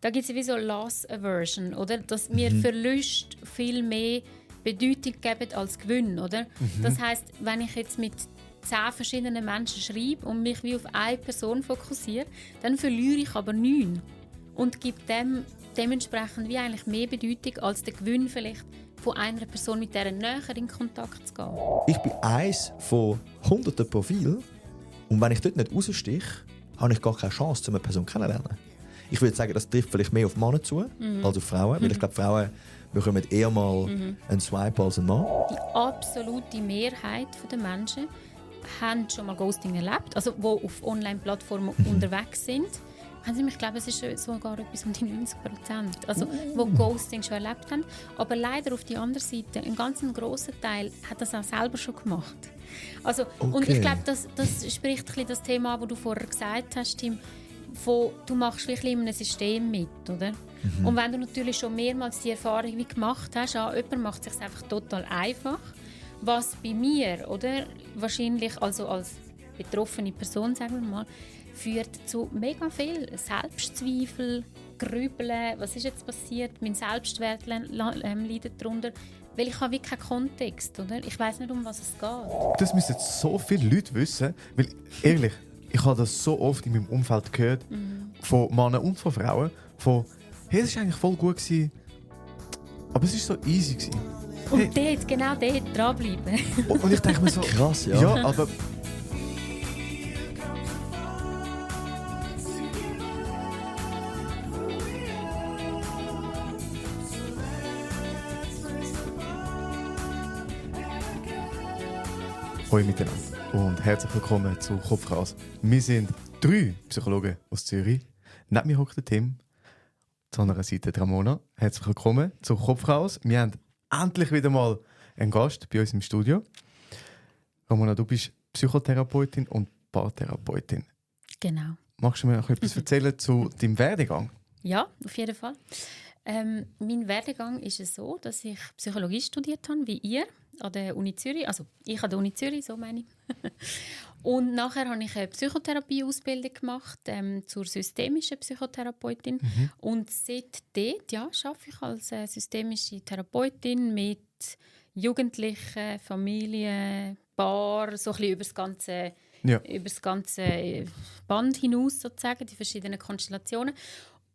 da gibt es sowieso Loss Aversion, oder? Dass wir Verlust viel mehr Bedeutung geben als Gewinn, oder? Das heisst, wenn ich jetzt mit 10 verschiedenen Menschen schreibe und mich wie auf eine Person fokussiere, dann verliere ich aber 9 und gebe dem dementsprechend wie eigentlich mehr Bedeutung als der Gewinn vielleicht von einer Person, mit der näher in Kontakt zu gehen. Ich bin eins von hunderten Profilen und wenn ich dort nicht rausstiche, habe ich gar keine Chance, eine Person kennenzulernen. Ich würde sagen, das trifft vielleicht mehr auf Männer zu als auf Frauen, weil ich glaube, Frauen bekommen eher mal einen Swipe als ein Mann. Die absolute Mehrheit der Menschen haben schon mal Ghosting erlebt, also die auf Online-Plattformen unterwegs sind. Haben sie mich, ich glaube, es ist sogar etwas um die 90%. Also, die Ghosting schon erlebt haben. Aber leider auf die andere Seite, ein ganz grosser Teil hat das auch selber schon gemacht. Also, Okay. Und ich glaube, das spricht ein bisschen das Thema an, das du vorher gesagt hast, Tim, du machst wirklich in einem System mit, oder? Und wenn du natürlich schon mehrmals die Erfahrung wie gemacht hast, jemand macht es sich einfach total einfach, was bei mir, oder, wahrscheinlich also als betroffene Person, sagen wir mal, führt zu mega viel Selbstzweifel, Grübeln, was ist jetzt passiert, mein Selbstwert leidet darunter, weil ich habe wirklich keinen Kontext, oder? Ich weiss nicht, um was es geht. Das müssen so viele Leute wissen, weil ehrlich, ich habe das so oft in meinem Umfeld gehört, von Männern und von Frauen, von «Hey, es war eigentlich voll gut gewesen, aber es war so easy gewesen.» Und genau dort dranbleiben. Und ich denke mir so Krass, ja. ja, aber Hallo miteinander und herzlich willkommen zu Kopf raus. Wir sind 3 Psychologen aus Zürich. Neben mir hockt der Tim, zu einer Seite die Ramona. Herzlich willkommen zu Kopf raus. Wir haben endlich wieder mal einen Gast bei uns im Studio. Ramona, du bist Psychotherapeutin und Paartherapeutin. Genau. Magst du mir noch etwas erzählen zu deinem Werdegang? Ja, auf jeden Fall. Mein Werdegang ist es so, dass ich Psychologie studiert habe, wie ihr, an der Uni Zürich. Also ich an der Uni Zürich, so meine ich. Und nachher habe ich eine Psychotherapie-Ausbildung gemacht zur systemischen Psychotherapeutin. Und seitdem arbeite ich als systemische Therapeutin mit Jugendlichen, Familien, Paar, so ein bisschen über das ganze Band hinaus, sozusagen, die verschiedenen Konstellationen.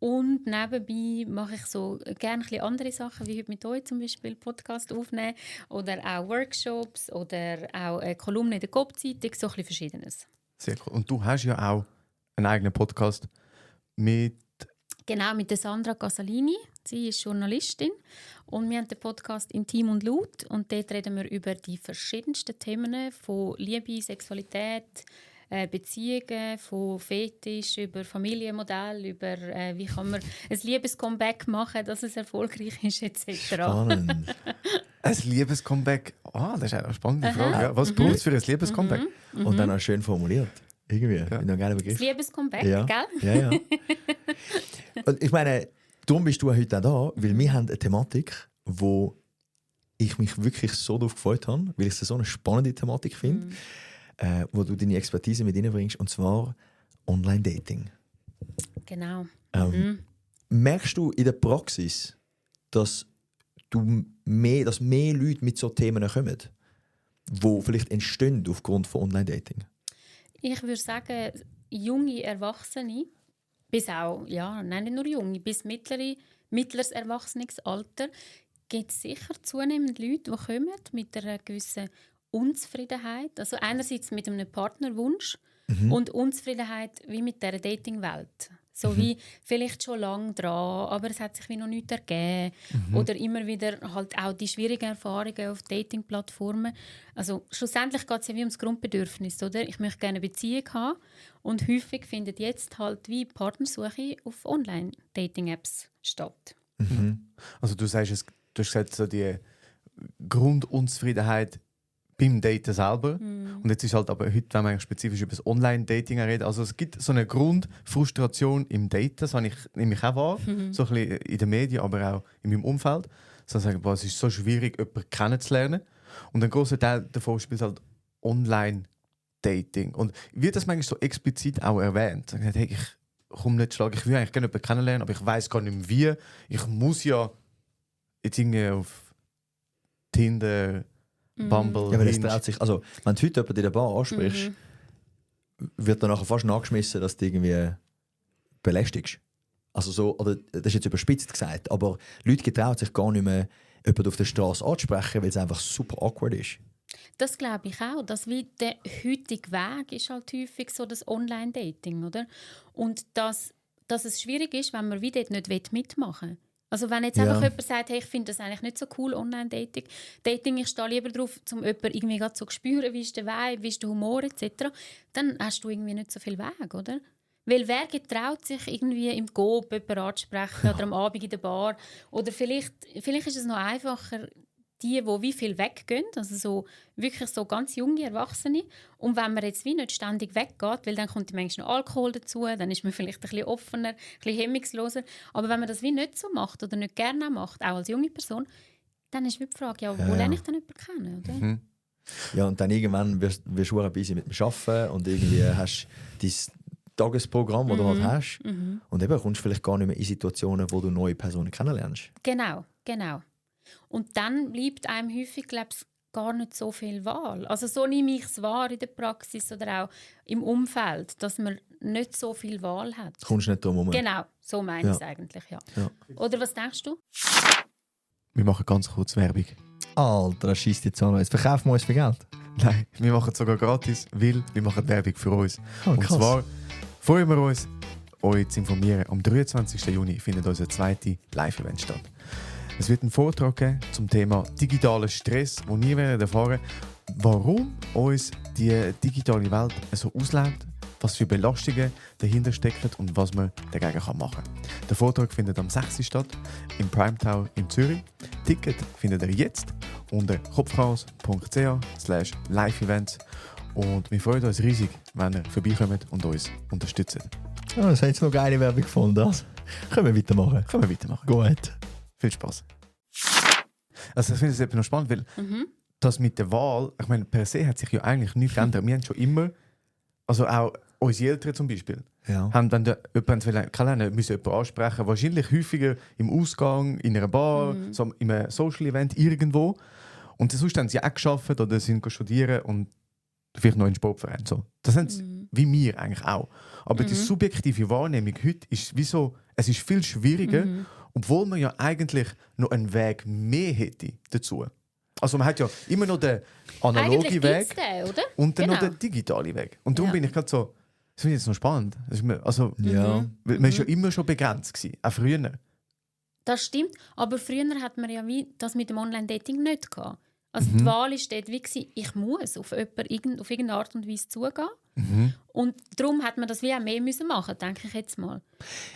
Und nebenbei mache ich so gerne ein bisschen andere Sachen, wie heute mit euch zum Beispiel Podcast aufnehmen oder auch Workshops oder auch eine Kolumne in der Coop-Zeitung, so ein bisschen Verschiedenes. Sehr cool. Und du hast ja auch einen eigenen Podcast mit... Genau, mit der Sandra Casalini. Sie ist Journalistin und wir haben den Podcast «Intim und laut» und dort reden wir über die verschiedensten Themen von Liebe, Sexualität, Beziehungen, von Fetisch über Familienmodell, über wie kann man ein Liebescomeback machen, dass es erfolgreich ist, etc. Spannend. Ein Liebescomeback. Das ist eine spannende Frage. Ja. Was braucht es für ein Liebescomeback? Und dann auch schön formuliert. Irgendwie. Ja. Bin noch gerne Das Begriff. Liebescomeback, Ja. gell? Ja, ja. Und ich meine, darum bist du heute auch da, weil wir haben eine Thematik, wo ich mich wirklich so darauf gefreut habe, weil ich es so eine spannende Thematik finde, wo du deine Expertise mit reinbringst, und zwar Online-Dating. Genau. Merkst du in der Praxis, dass mehr Leute mit so Themen kommen, die vielleicht entstehen aufgrund von Online-Dating? Ich würde sagen, junge Erwachsene, bis auch, nicht nur junge, bis mittleres Erwachsenenalter, gibt es sicher zunehmend Leute, die kommen mit einer gewissen Unzufriedenheit. Also einerseits mit einem Partnerwunsch und Unzufriedenheit wie mit dieser Dating-Welt. So wie vielleicht schon lange dran, aber es hat sich wie noch nichts ergeben. Oder immer wieder halt auch die schwierigen Erfahrungen auf Dating-Plattformen. Also schlussendlich geht es ja wie ums Grundbedürfnis, oder? Ich möchte gerne eine Beziehung haben und häufig findet jetzt halt wie Partnersuche auf Online-Dating-Apps statt. Also du hast gesagt, so die Grundunzufriedenheit beim Daten selber. Und jetzt ist halt aber heute, wenn man spezifisch über das Online-Dating redet, also es gibt so eine Grundfrustration im Daten, das nehme ich auch wahr, so ein bisschen in den Medien, aber auch in meinem Umfeld. So sagen, es ist so schwierig, jemanden kennenzulernen. Und ein grosser Teil davon spielt halt Online-Dating. Und wird das manchmal so explizit auch erwähnt? Hey, komme nicht schlagen. Ich will eigentlich gerne jemanden kennenlernen, aber ich weiß gar nicht mehr wie. Ich muss ja jetzt irgendwie auf Tinder, Bumble, Ja, weil es Hinge. traut sich, also wenn du heute jemanden in der Bar ansprichst, wird dann nachher fast nachgeschmissen, dass du irgendwie belästigst. Also so, oder das ist jetzt überspitzt gesagt, aber Leute getrauen sich gar nicht mehr, jemanden auf der Straße anzusprechen, weil es einfach super awkward ist. Das glaube ich auch. Dass wie der heutige Weg ist halt häufig so das Online-Dating, oder? Und dass es schwierig ist, wenn man wie dort nicht mitmachen will. Also wenn jetzt einfach jemand sagt, hey, ich finde das eigentlich nicht so cool, Online-Dating, ich stehe lieber darauf, um jemanden irgendwie gerade so zu spüren, wie ist der Vibe, wie ist der Humor etc., dann hast du irgendwie nicht so viel Weg, oder? Weil wer getraut sich irgendwie im Coop jemanden anzusprechen oder am Abend in der Bar? Oder vielleicht ist es noch einfacher, die wie viel weggehen, also so, wirklich so ganz junge Erwachsene. Und wenn man jetzt wie nicht ständig weggeht, weil dann kommt manchmal noch Alkohol dazu, dann ist man vielleicht ein bisschen offener, ein bisschen hemmungsloser. Aber wenn man das wie nicht so macht oder nicht gerne macht, auch als junge Person, dann ist wie die Frage, ja, wo lerne ich dann jemanden kennen, oder? Mhm. Ja, und dann irgendwann wirst du ein bisschen mit dem Arbeiten und irgendwie hast du dein Tagesprogramm, das du halt hast. Und eben kommst du vielleicht gar nicht mehr in Situationen, wo du neue Personen kennenlernst. Genau. Und dann bleibt einem häufig, glaube ich, gar nicht so viel Wahl. Also so nehme ich es wahr in der Praxis oder auch im Umfeld, dass man nicht so viel Wahl hat. Kommst du nicht drum herum. Genau, so meine ich es eigentlich, ja. Oder was denkst du? Wir machen ganz kurz Werbung. Alter, das scheisst jetzt an. Jetzt verkaufen wir uns für Geld. Nein, wir machen es sogar gratis, weil wir machen Werbung für uns. Oh, Und krass. zwar freuen wir uns, euch zu informieren. Am 23. Juni findet unser zweites Live-Event statt. Es wird einen Vortrag geben zum Thema digitaler Stress, wo ihr werdet erfahren, warum uns die digitale Welt so auslädt, was für Belastungen dahinter stecken und was man dagegen machen kann. Der Vortrag findet am 6. statt, im Prime Tower in Zürich. Ticket findet ihr jetzt unter kopfhaus.ch/live-events. Und wir freuen uns riesig, wenn ihr vorbeikommt und uns unterstützt. Oh, das hat jetzt noch geile Werbung gefunden. Das. Können wir weitermachen? Können wir weitermachen. Gut. Viel Spaß. Also ich finde es eben noch spannend, weil das mit der Wahl, ich meine, per se hat sich ja eigentlich nichts geändert. Wir haben schon immer, also auch unsere Eltern zum Beispiel, haben, wenn jemanden kennenlernen müssen, jemanden ansprechen, wahrscheinlich häufiger im Ausgang, in einer Bar, so in einem Social-Event irgendwo. Und sonst haben sie auch gearbeitet oder sind studieren und vielleicht noch in den Sportverein. So. Das haben sie, wie wir eigentlich auch. Aber die subjektive Wahrnehmung heute ist wie so, es ist viel schwieriger, obwohl man ja eigentlich noch einen Weg mehr hätte dazu. Also man hat ja immer noch den analogen Weg oder? und dann noch den digitalen Weg. Und darum bin ich gerade so, das finde ich jetzt noch spannend. Also, man war ja immer schon begrenzt gewesen, auch früher. Das stimmt, aber früher hat man ja wie das mit dem Online-Dating nicht gehabt. Also die Wahl war dort wie gewesen, ich muss auf jemanden auf irgendeine Art und Weise zugehen. Und darum hat man das wie auch mehr müssen machen, denke ich jetzt mal.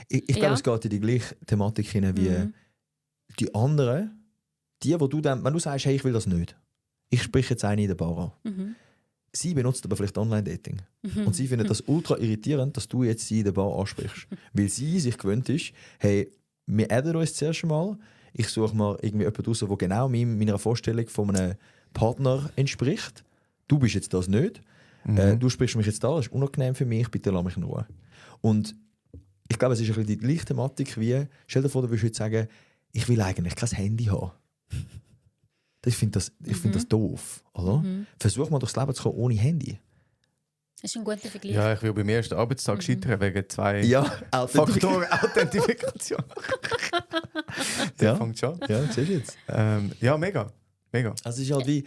Ich glaube, es geht in die gleiche Thematik hinein wie die anderen, wo du dann, wenn du sagst, hey, ich will das nicht. Ich spreche jetzt eine in der Bar an. Sie benutzt aber vielleicht Online-Dating. Und sie findet das ultra irritierend, dass du jetzt sie in der Bar ansprichst. Weil sie sich gewöhnt ist, hey, wir adden uns zuerst mal, ich suche mal irgendwie jemanden raus, der genau meiner Vorstellung von einem Partner entspricht. Du bist jetzt das nicht. Du sprichst mich jetzt da, das ist unangenehm für mich, bitte lass mich in Ruhe. Und ich glaube, es ist ein bisschen die gleiche Thematik wie, stell dir vor, du würdest heute sagen, ich will eigentlich kein Handy haben. Ich finde das doof, oder? Versuch mal durchs Leben zu kommen ohne Handy. Das ist ein guter Vergleich. Ja, ich will beim ersten Arbeitstag scheitern wegen 2 Faktoren. Authentifikation. Der fängt schon. Ja, siehst du jetzt. Ja, mega. Also es ist halt wie,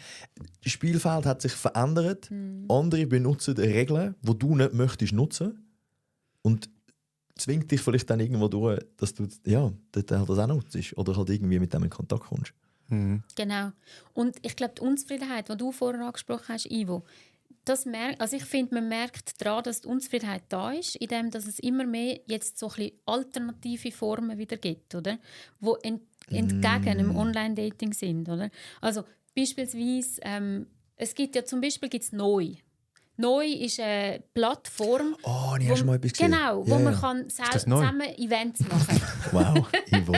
das Spielfeld hat sich verändert. Andere benutzen Regeln, die du nicht möchtest nutzen. Und zwingt dich vielleicht dann irgendwo durch, dass du das auch nutzt. Oder halt irgendwie mit dem in Kontakt kommst. Genau. Und ich glaube, die Unzufriedenheit, die du vorher angesprochen hast, Ivo, ich finde, man merkt daran, dass die Unzufriedenheit da ist, indem dass es immer mehr jetzt so ein bisschen alternative Formen wieder gibt, oder? Wo entgegen einem Online-Dating sind, oder? Also beispielsweise, es gibt ja zum Beispiel Neu. Neu ist eine Plattform, Oh, ich habe schon mal etwas gesehen. genau, wo man kann zusammen Events machen kann. Wow, Ivo.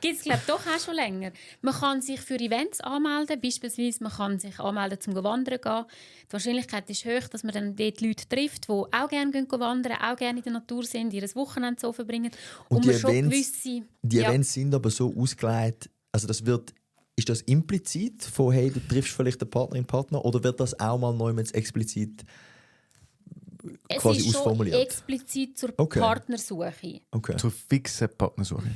gibt es, glaube ich, doch auch schon länger. Man kann sich für Events anmelden, beispielsweise man kann sich anmelden, zum wandern gehen. Die Wahrscheinlichkeit ist hoch, dass man dann dort Leute trifft, die auch gerne wandern, auch gerne in der Natur sind, ihr Wochenende so verbringen. Und man die schon Events, gewisse, die Events sind aber so ausgelegt, also ist das implizit von «Hey, du triffst vielleicht den Partner», oder wird das auch mal neu explizit quasi es ist ausformuliert? schon explizit zur Partnersuche. Okay. Zur fixen Partnersuche.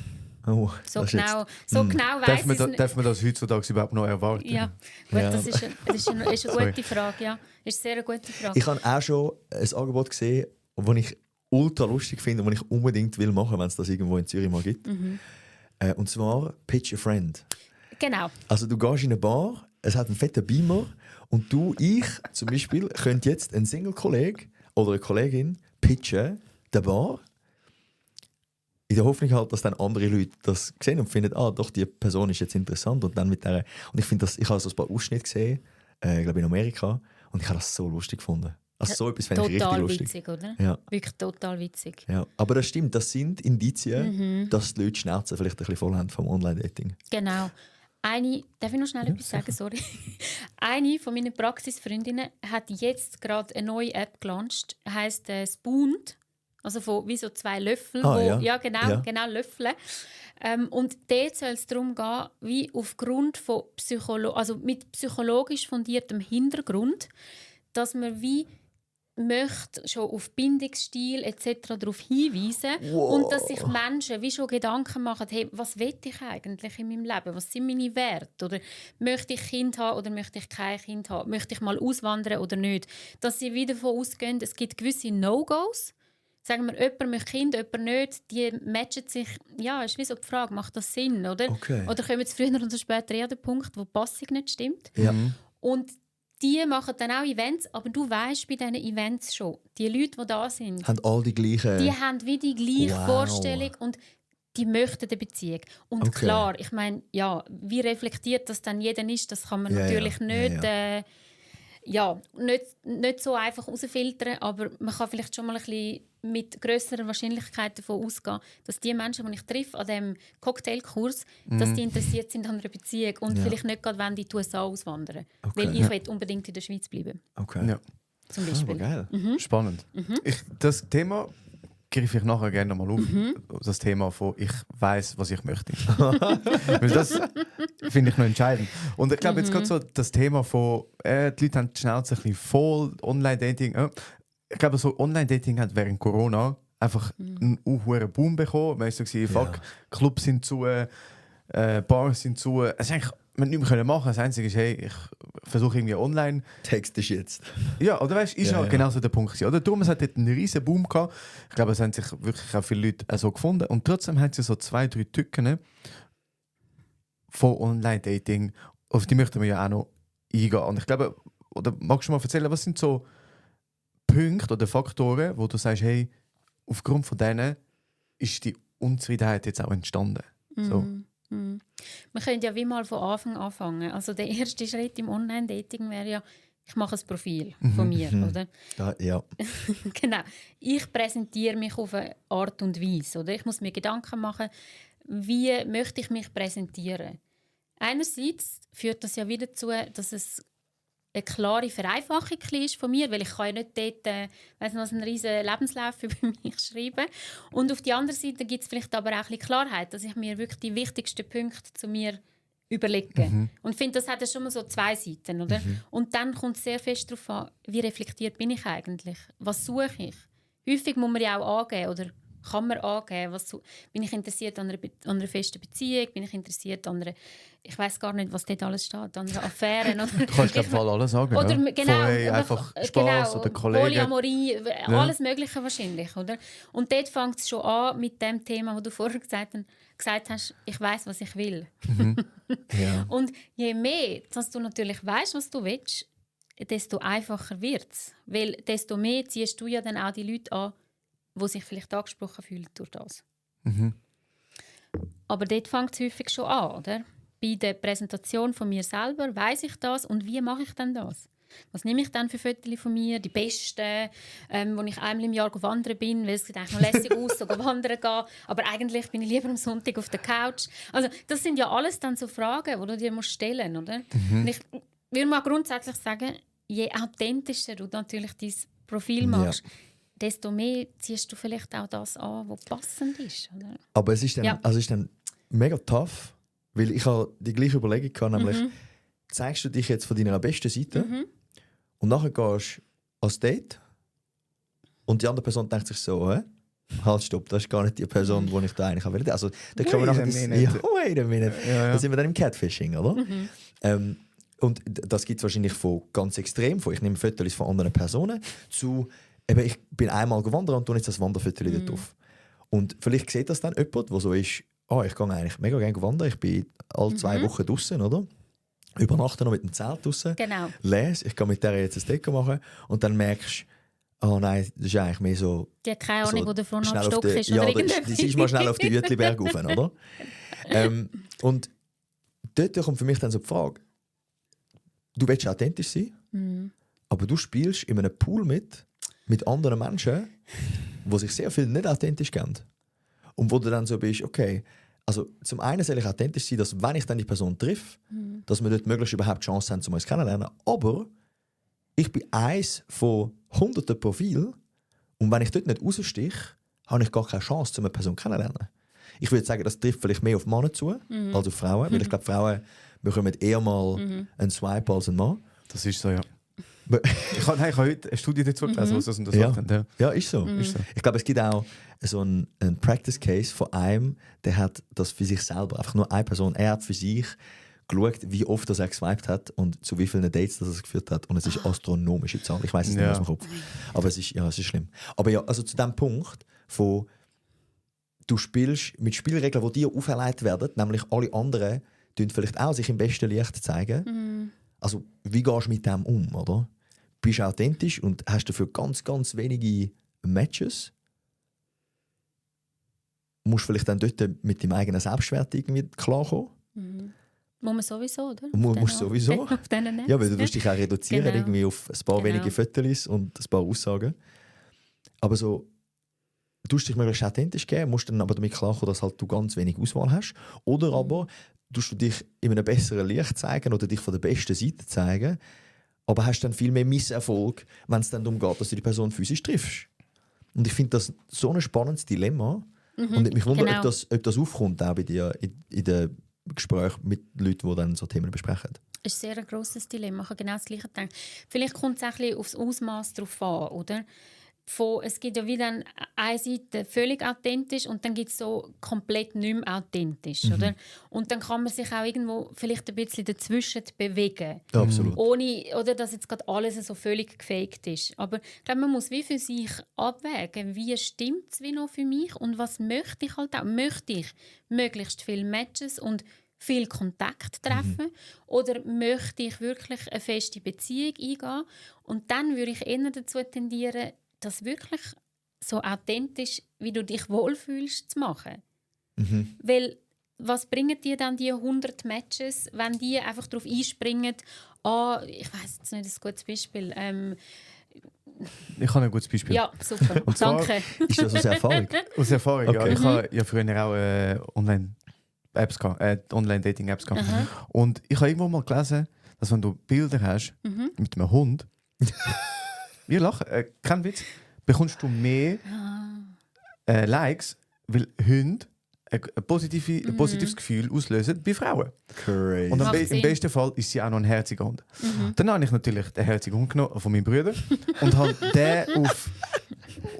Oh, So das genau, jetzt, weiss ich es nicht. Darf man das heutzutage überhaupt noch erwarten? Ja, gut, Ja. das ist eine gute Frage. Ja. Ist eine sehr gute Frage. Ich habe auch schon ein Angebot gesehen, das ich ultra lustig finde und das ich unbedingt will machen, wenn es das irgendwo in Zürich mal gibt. Und zwar «Pitch a Friend». Genau. Also du gehst in eine Bar, es hat einen fetten Beamer und ich zum Beispiel, könnte jetzt einen Single-Kollege oder eine Kollegin pitchen, der Bar, in der Hoffnung halt, dass dann andere Leute das sehen und finden, doch, die Person ist jetzt interessant. Und dann mit der, und ich finde, ich habe so ein paar Ausschnitte gesehen, ich glaube in Amerika, und ich habe das so lustig gefunden. Also so etwas fände ich richtig lustig. Witzig, oder? Ja. Wirklich total witzig. Ja. Aber das stimmt, das sind Indizien, dass die Leute die Schnauze vielleicht ein bisschen voll haben vom Online-Dating. Genau. Darf ich noch schnell etwas sagen? Sorry. Eine von meinen Praxisfreundinnen hat jetzt gerade eine neue App gelauncht, heisst Spooned. Also wie so 2 Löffel. Genau, Löffel. Und dort soll es darum gehen, wie aufgrund von mit psychologisch fundiertem Hintergrund, dass man wie möchte schon auf Bindungsstil etc. darauf hinweisen und dass sich Menschen wie schon Gedanken machen, hey, was will ich eigentlich in meinem Leben? Was sind meine Werte? Oder möchte ich Kind haben oder möchte ich kein Kind haben? Möchte ich mal auswandern oder nicht? Dass sie wieder davon ausgehen, es gibt gewisse No-Gos. Sagen wir, jemand möchte Kind, jemand nicht, die matchen sich. Ja, ist wie so die Frage, macht das Sinn? Oder, Okay. oder kommen jetzt früher oder später an den Punkt, wo die Passung nicht stimmt? Ja. Und die machen dann auch Events, aber du weißt bei diesen Events schon, die Leute, die da sind, Haben all die gleichen... die haben wie die gleiche Vorstellung und die möchten eine Beziehung. Und klar, ich meine, ja, wie reflektiert das dann jeder ist, das kann man natürlich nicht... nicht so einfach herausfiltern, aber man kann vielleicht schon mal ein bisschen mit grösserer Wahrscheinlichkeit davon ausgehen, dass die Menschen, die ich treffe an diesem Cocktailkurs, dass die interessiert sind an einer Beziehung und vielleicht nicht gerade in die USA auswandern. Weil ich will unbedingt in der Schweiz bleiben. Okay. Ja. Zum Beispiel. Geil. Spannend. Das Thema greife ich nachher gerne mal auf. Das Thema von «Ich weiss, was ich möchte». Weil das finde ich noch entscheidend. Und ich glaube, jetzt gerade so das Thema von die Leute haben die Schnauze ein bisschen voll, Online-Dating. Ich glaube, so Online-Dating hat während Corona einfach einen hohen Boom bekommen. Man war so, fuck, Clubs sind zu, Bars sind zu. Es ist eigentlich, man nicht mehr machen. Das Einzige ist, hey, ich versuche irgendwie online. Text ist jetzt. Ja, oder weißt du, ist ja genau so der Punkt gewesen. Oder darum, es hat dort einen riesen Boom gehabt. Ich glaube, es haben sich wirklich auch viele Leute so gefunden. Und trotzdem haben sie so 2-3 Tücken von Online-Dating. Auf die möchten wir ja auch noch eingehen. Und ich glaube, oder magst du mal erzählen, was sind so Punkte oder Faktoren, wo du sagst, hey, aufgrund von denen ist die Unzufriedenheit jetzt auch entstanden? So. Wir können ja wie mal von Anfang anfangen. Also der erste Schritt im Online-Dating wäre ja, ich mache ein Profil von mir, oder? Ja. Genau. Ich präsentiere mich auf eine Art und Weise, oder? Ich muss mir Gedanken machen, wie möchte ich mich präsentieren. Einerseits führt das ja wieder dazu, dass es eine klare Vereinfachung ist von mir, weil ich kann ja nicht dort einen riesen Lebenslauf über mich schreiben. Und auf der anderen Seite gibt es vielleicht aber auch ein bisschen Klarheit, dass ich mir wirklich die wichtigsten Punkte zu mir überlege. Und ich finde, das hat ja schon mal so 2 Seiten, oder? Und dann kommt es sehr fest darauf an, wie reflektiert bin ich eigentlich? Was suche ich? Häufig muss man ja auch angeben, oder kann man angeben, bin ich interessiert an einer festen Beziehung, bin ich interessiert an einer, ich weiss gar nicht, was dort alles steht, an einer Affäre. Oder, Du kannst glaube ich alles sagen. oder, ja? genau, Von, hey, einfach Spass oder Kollegen. Polyamorie, alles Mögliche wahrscheinlich. Oder? Und dort fängt es schon an mit dem Thema, das du vorher gesagt hast, ich weiss, was ich will. Ja. Und je mehr, dass du natürlich weißt, was du willst, desto einfacher wird es. Weil desto mehr ziehst du ja dann auch die Leute an, die sich vielleicht angesprochen fühlen durch das. Aber dort fängt es häufig schon an, oder? Bei der Präsentation von mir selber weiss ich das und wie mache ich denn das? Was nehme ich dann für Fotos von mir? Die besten, wo ich einmal im Jahr wandern bin, weil es sieht eigentlich noch lässig aus, so wandern gehen. Aber eigentlich bin ich lieber am Sonntag auf der Couch. Also das sind ja alles dann so Fragen, die du dir stellen musst, oder? Und ich würde mal grundsätzlich sagen, je authentischer du natürlich dein Profil machst, desto mehr ziehst du vielleicht auch das an, was passend ist. Oder? Aber es ist dann, also ist dann mega tough, weil ich habe die gleiche Überlegung gehabt, nämlich zeigst du dich jetzt von deiner besten Seite und nachher gehst du ans Date und die andere Person denkt sich so, halt, stopp, das ist gar nicht die Person, die ich da eigentlich will. Also da können wir nachher wait a minute. Da sind wir dann im Catfishing, oder? Und das gibt es wahrscheinlich von ganz extrem, von ich nehme Fotos von anderen Personen, zu eben, ich bin einmal gewandert und tue jetzt das Wanderfoto dort auf. Und vielleicht sieht das dann jemand, der so ist, ich gehe eigentlich mega gerne wandern, ich bin alle 2 Wochen draußen, oder? Übernachte noch mit dem Zelt draußen, lese, ich kann mit der jetzt ein Deko machen und dann merkst du, oh nein, das ist eigentlich mehr so... Die hat keine Ahnung, wo der vorne am Stock ist oder irgendetwas. Die ist mal schnell auf die Uetliberg rauf, oder? Und dort kommt für mich dann so die Frage, du willst authentisch sein, aber du spielst in einem Pool mit anderen Menschen, die sich sehr viel nicht authentisch kennen. Und wo du dann so bist, okay, also zum einen soll ich authentisch sein, dass wenn ich dann die Person treffe, dass wir dort möglichst überhaupt die Chance haben, uns kennenzulernen. Aber ich bin eins von hunderten Profilen und wenn ich dort nicht raussteche, habe ich gar keine Chance, eine Person kennenzulernen. Ich würde sagen, das trifft vielleicht mehr auf Männer zu als auf Frauen, weil ich glaube, Frauen bekommen eher mal einen Swipe als ein Mann. Das ist so, ja. Ich habe heute eine Studie dazu gelesen, was das untersucht. Ja, ist so. Ich glaube, es gibt auch so einen Practice Case von einem, der hat das für sich selber, einfach nur eine Person, er hat für sich geschaut, wie oft er geswiped hat und zu wie vielen Dates das er geführt hat. Und es ist astronomische Zahl. Ich weiß es nicht aus dem Kopf. Aber es ist schlimm. Aber ja, also zu dem Punkt, von du spielst mit Spielregeln, die dir auferlegt werden, nämlich alle anderen vielleicht auch sich im besten Licht zeigen. Also wie gehst du mit dem um, oder? Bist du authentisch und hast dafür ganz, ganz wenige Matches? Musst du vielleicht dann dort mit deinem eigenen Selbstwert irgendwie klarkommen? Muss man sowieso, oder? Muss sowieso. Auf diesen Netz. Ja, weil du dich auch reduzieren irgendwie auf ein paar wenige Fotos und ein paar Aussagen. Aber so, du musst dich möglichst authentisch geben, musst dann aber damit klarkommen, dass halt du ganz wenig Auswahl hast. Oder aber tust du dich in einem besseren Licht zeigen oder dich von der besten Seite zeigen, aber hast dann viel mehr Misserfolg, wenn es dann darum geht, dass du die Person physisch triffst. Und ich finde das so ein spannendes Dilemma. Und mich wundert, ob das aufkommt auch bei dir in den Gesprächen mit Leuten, die dann so Themen besprechen. Das ist ein sehr grosses Dilemma. Ich habe genau das Gleiche gedacht. Vielleicht kommt es auch ein bisschen aufs Ausmaß drauf an, oder? Es gibt ja wieder eine Seite völlig authentisch und dann gibt es so komplett nicht mehr authentisch. Oder? Und dann kann man sich auch irgendwo vielleicht ein bisschen dazwischen bewegen. Ja, absolut. Ohne, oder, dass jetzt gerade alles so völlig gefaked ist. Aber ich glaube, man muss wie für sich abwägen, wie stimmt es wie noch für mich und was möchte ich halt auch. Möchte ich möglichst viele Matches und viel Kontakt treffen oder möchte ich wirklich eine feste Beziehung eingehen? Und dann würde ich eher dazu tendieren, das wirklich so authentisch, wie du dich wohlfühlst, zu machen. Weil, was bringen dir dann die 100 Matches, wenn die einfach darauf einspringen, ich weiss jetzt nicht, ein gutes Beispiel. Ich habe ein gutes Beispiel. Ja, super. Und zwar, danke. Ist das aus Erfahrung? Aus Erfahrung, Okay. ja. Ich habe ja früher auch Online-Dating-Apps gehabt. Und ich habe irgendwo mal gelesen, dass wenn du Bilder hast mit einem Hund, wir lachen, kein Witz, bekommst du mehr Likes, weil Hunde ein positives Gefühl auslösen bei Frauen. Crazy. Und Macht im Sinn. besten Fall ist sie auch noch ein herziger Hund. Dann habe ich natürlich den herzigen Hund genommen von meinem Bruder und habe den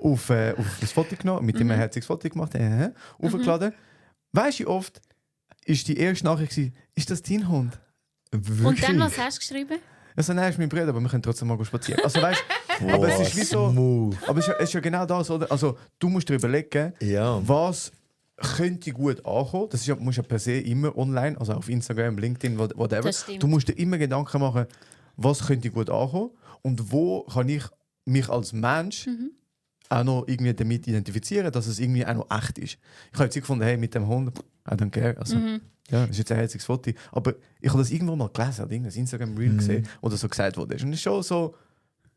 auf das Foto genommen, mit ihm ein herziges Foto gemacht, aufgeladen. Weißt du, wie oft ist die erste Nachricht gewesen, ist das dein Hund? Wirklich? Und dann, was hast du geschrieben? Also, nein, ist mein Bruder, aber wir können trotzdem mal spazieren. Also, weißt, aber es ist wie so. Smooth. Aber es ist ja genau das, oder? Also, du musst dir überlegen, Ja. was könnte gut ankommen. Das ist ja, musst ja per se immer online, also auf Instagram, LinkedIn, whatever. Das stimmt. Du musst dir immer Gedanken machen, was könnte gut ankommen und wo kann ich mich als Mensch auch noch irgendwie damit identifizieren, dass es irgendwie auch noch echt ist. Ich habe jetzt gefunden, hey, mit dem Hund, I don't care. Also, ja, das ist jetzt ein herziges Foto. Aber ich habe das irgendwo mal gelesen, oder irgendein Instagram-Reel gesehen, oder so gesagt wurde. Und es ist schon so,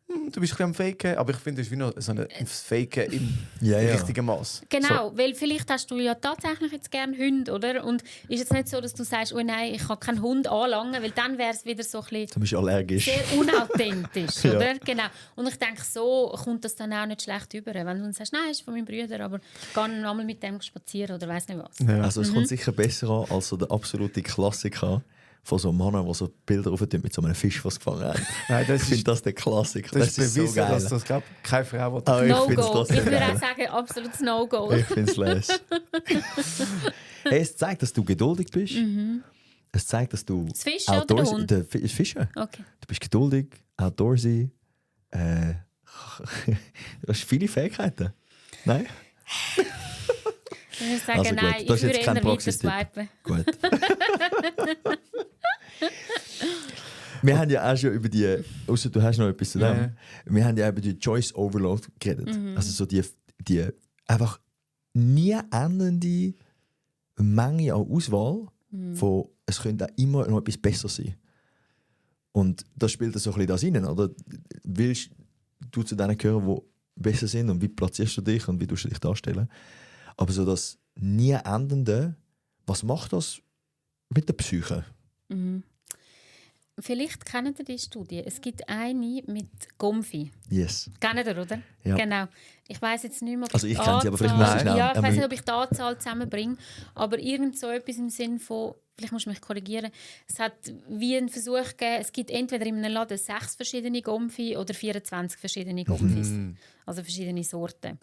du bist ein bisschen am Faken, aber ich finde, es ist wie noch so ein Faken im richtigen Maß. Genau, So. weil vielleicht hast du ja tatsächlich jetzt gerne Hunde, oder? Und ist jetzt nicht so, dass du sagst, oh nein, ich kann keinen Hund anlangen, weil dann wäre es wieder so ein bisschen Du bist allergisch. sehr unauthentisch, oder? Genau. Und ich denke, so kommt das dann auch nicht schlecht über. Wenn du dann sagst, nein, das ist von meinem Bruder, aber ich gehe einmal mit dem spazieren oder weiss nicht was. Ja. Also es kommt sicher besser an als so der absolute Klassiker von so einem Mann, der so Bilder aufnimmt mit so einem Fisch, was gefangen hat. Nein, Ich finde das der Klassiker. Das ist bewiesen, so geil. dass das keine Frau will. Ah, ich find's No-Go. trotzdem Ich würde geil. auch sagen, absolutes No-Go. Ich finde es les. Hey, es zeigt, dass du geduldig bist. Es zeigt, dass du Das Fischen oder der Hund? Das Fischen. Okay. Du bist geduldig, outdoorsy. Du hast viele Fähigkeiten. Nein? Ich würde sagen, Also gut, nein, das ich ist würde jetzt kein eher weiter Praxistipp. swipen. Gut. Wir haben ja auch schon über die, ausser du hast noch etwas zu dem, Ja. wir haben ja über die Choice Overload geredet. Also so die einfach nie endende Menge an Auswahl von, es könnte auch immer noch etwas besser sein. Und das spielt so ein bisschen das rein, oder? Willst du zu denen gehören, die besser sind und wie platzierst du dich und wie tust du dich darstellen? Aber so das nie endende, was macht das mit der Psyche? Vielleicht kennt ihr die Studie. Es gibt eine mit Gomfi. Yes. Kennt ihr, oder? Ja. Genau. Ich weiss jetzt nicht mehr, ob Also ich die kenne sie, aber vielleicht Anzahl- muss ich schnell- Ja, ich weiss nicht, ob ich die Anzahl zusammenbringe. Aber irgend so etwas im Sinn von, vielleicht musst du mich korrigieren, es hat wie einen Versuch gegeben, es gibt entweder in einem Laden 6 verschiedene Gomfi oder 24 verschiedene Gomfis. Also verschiedene Sorten.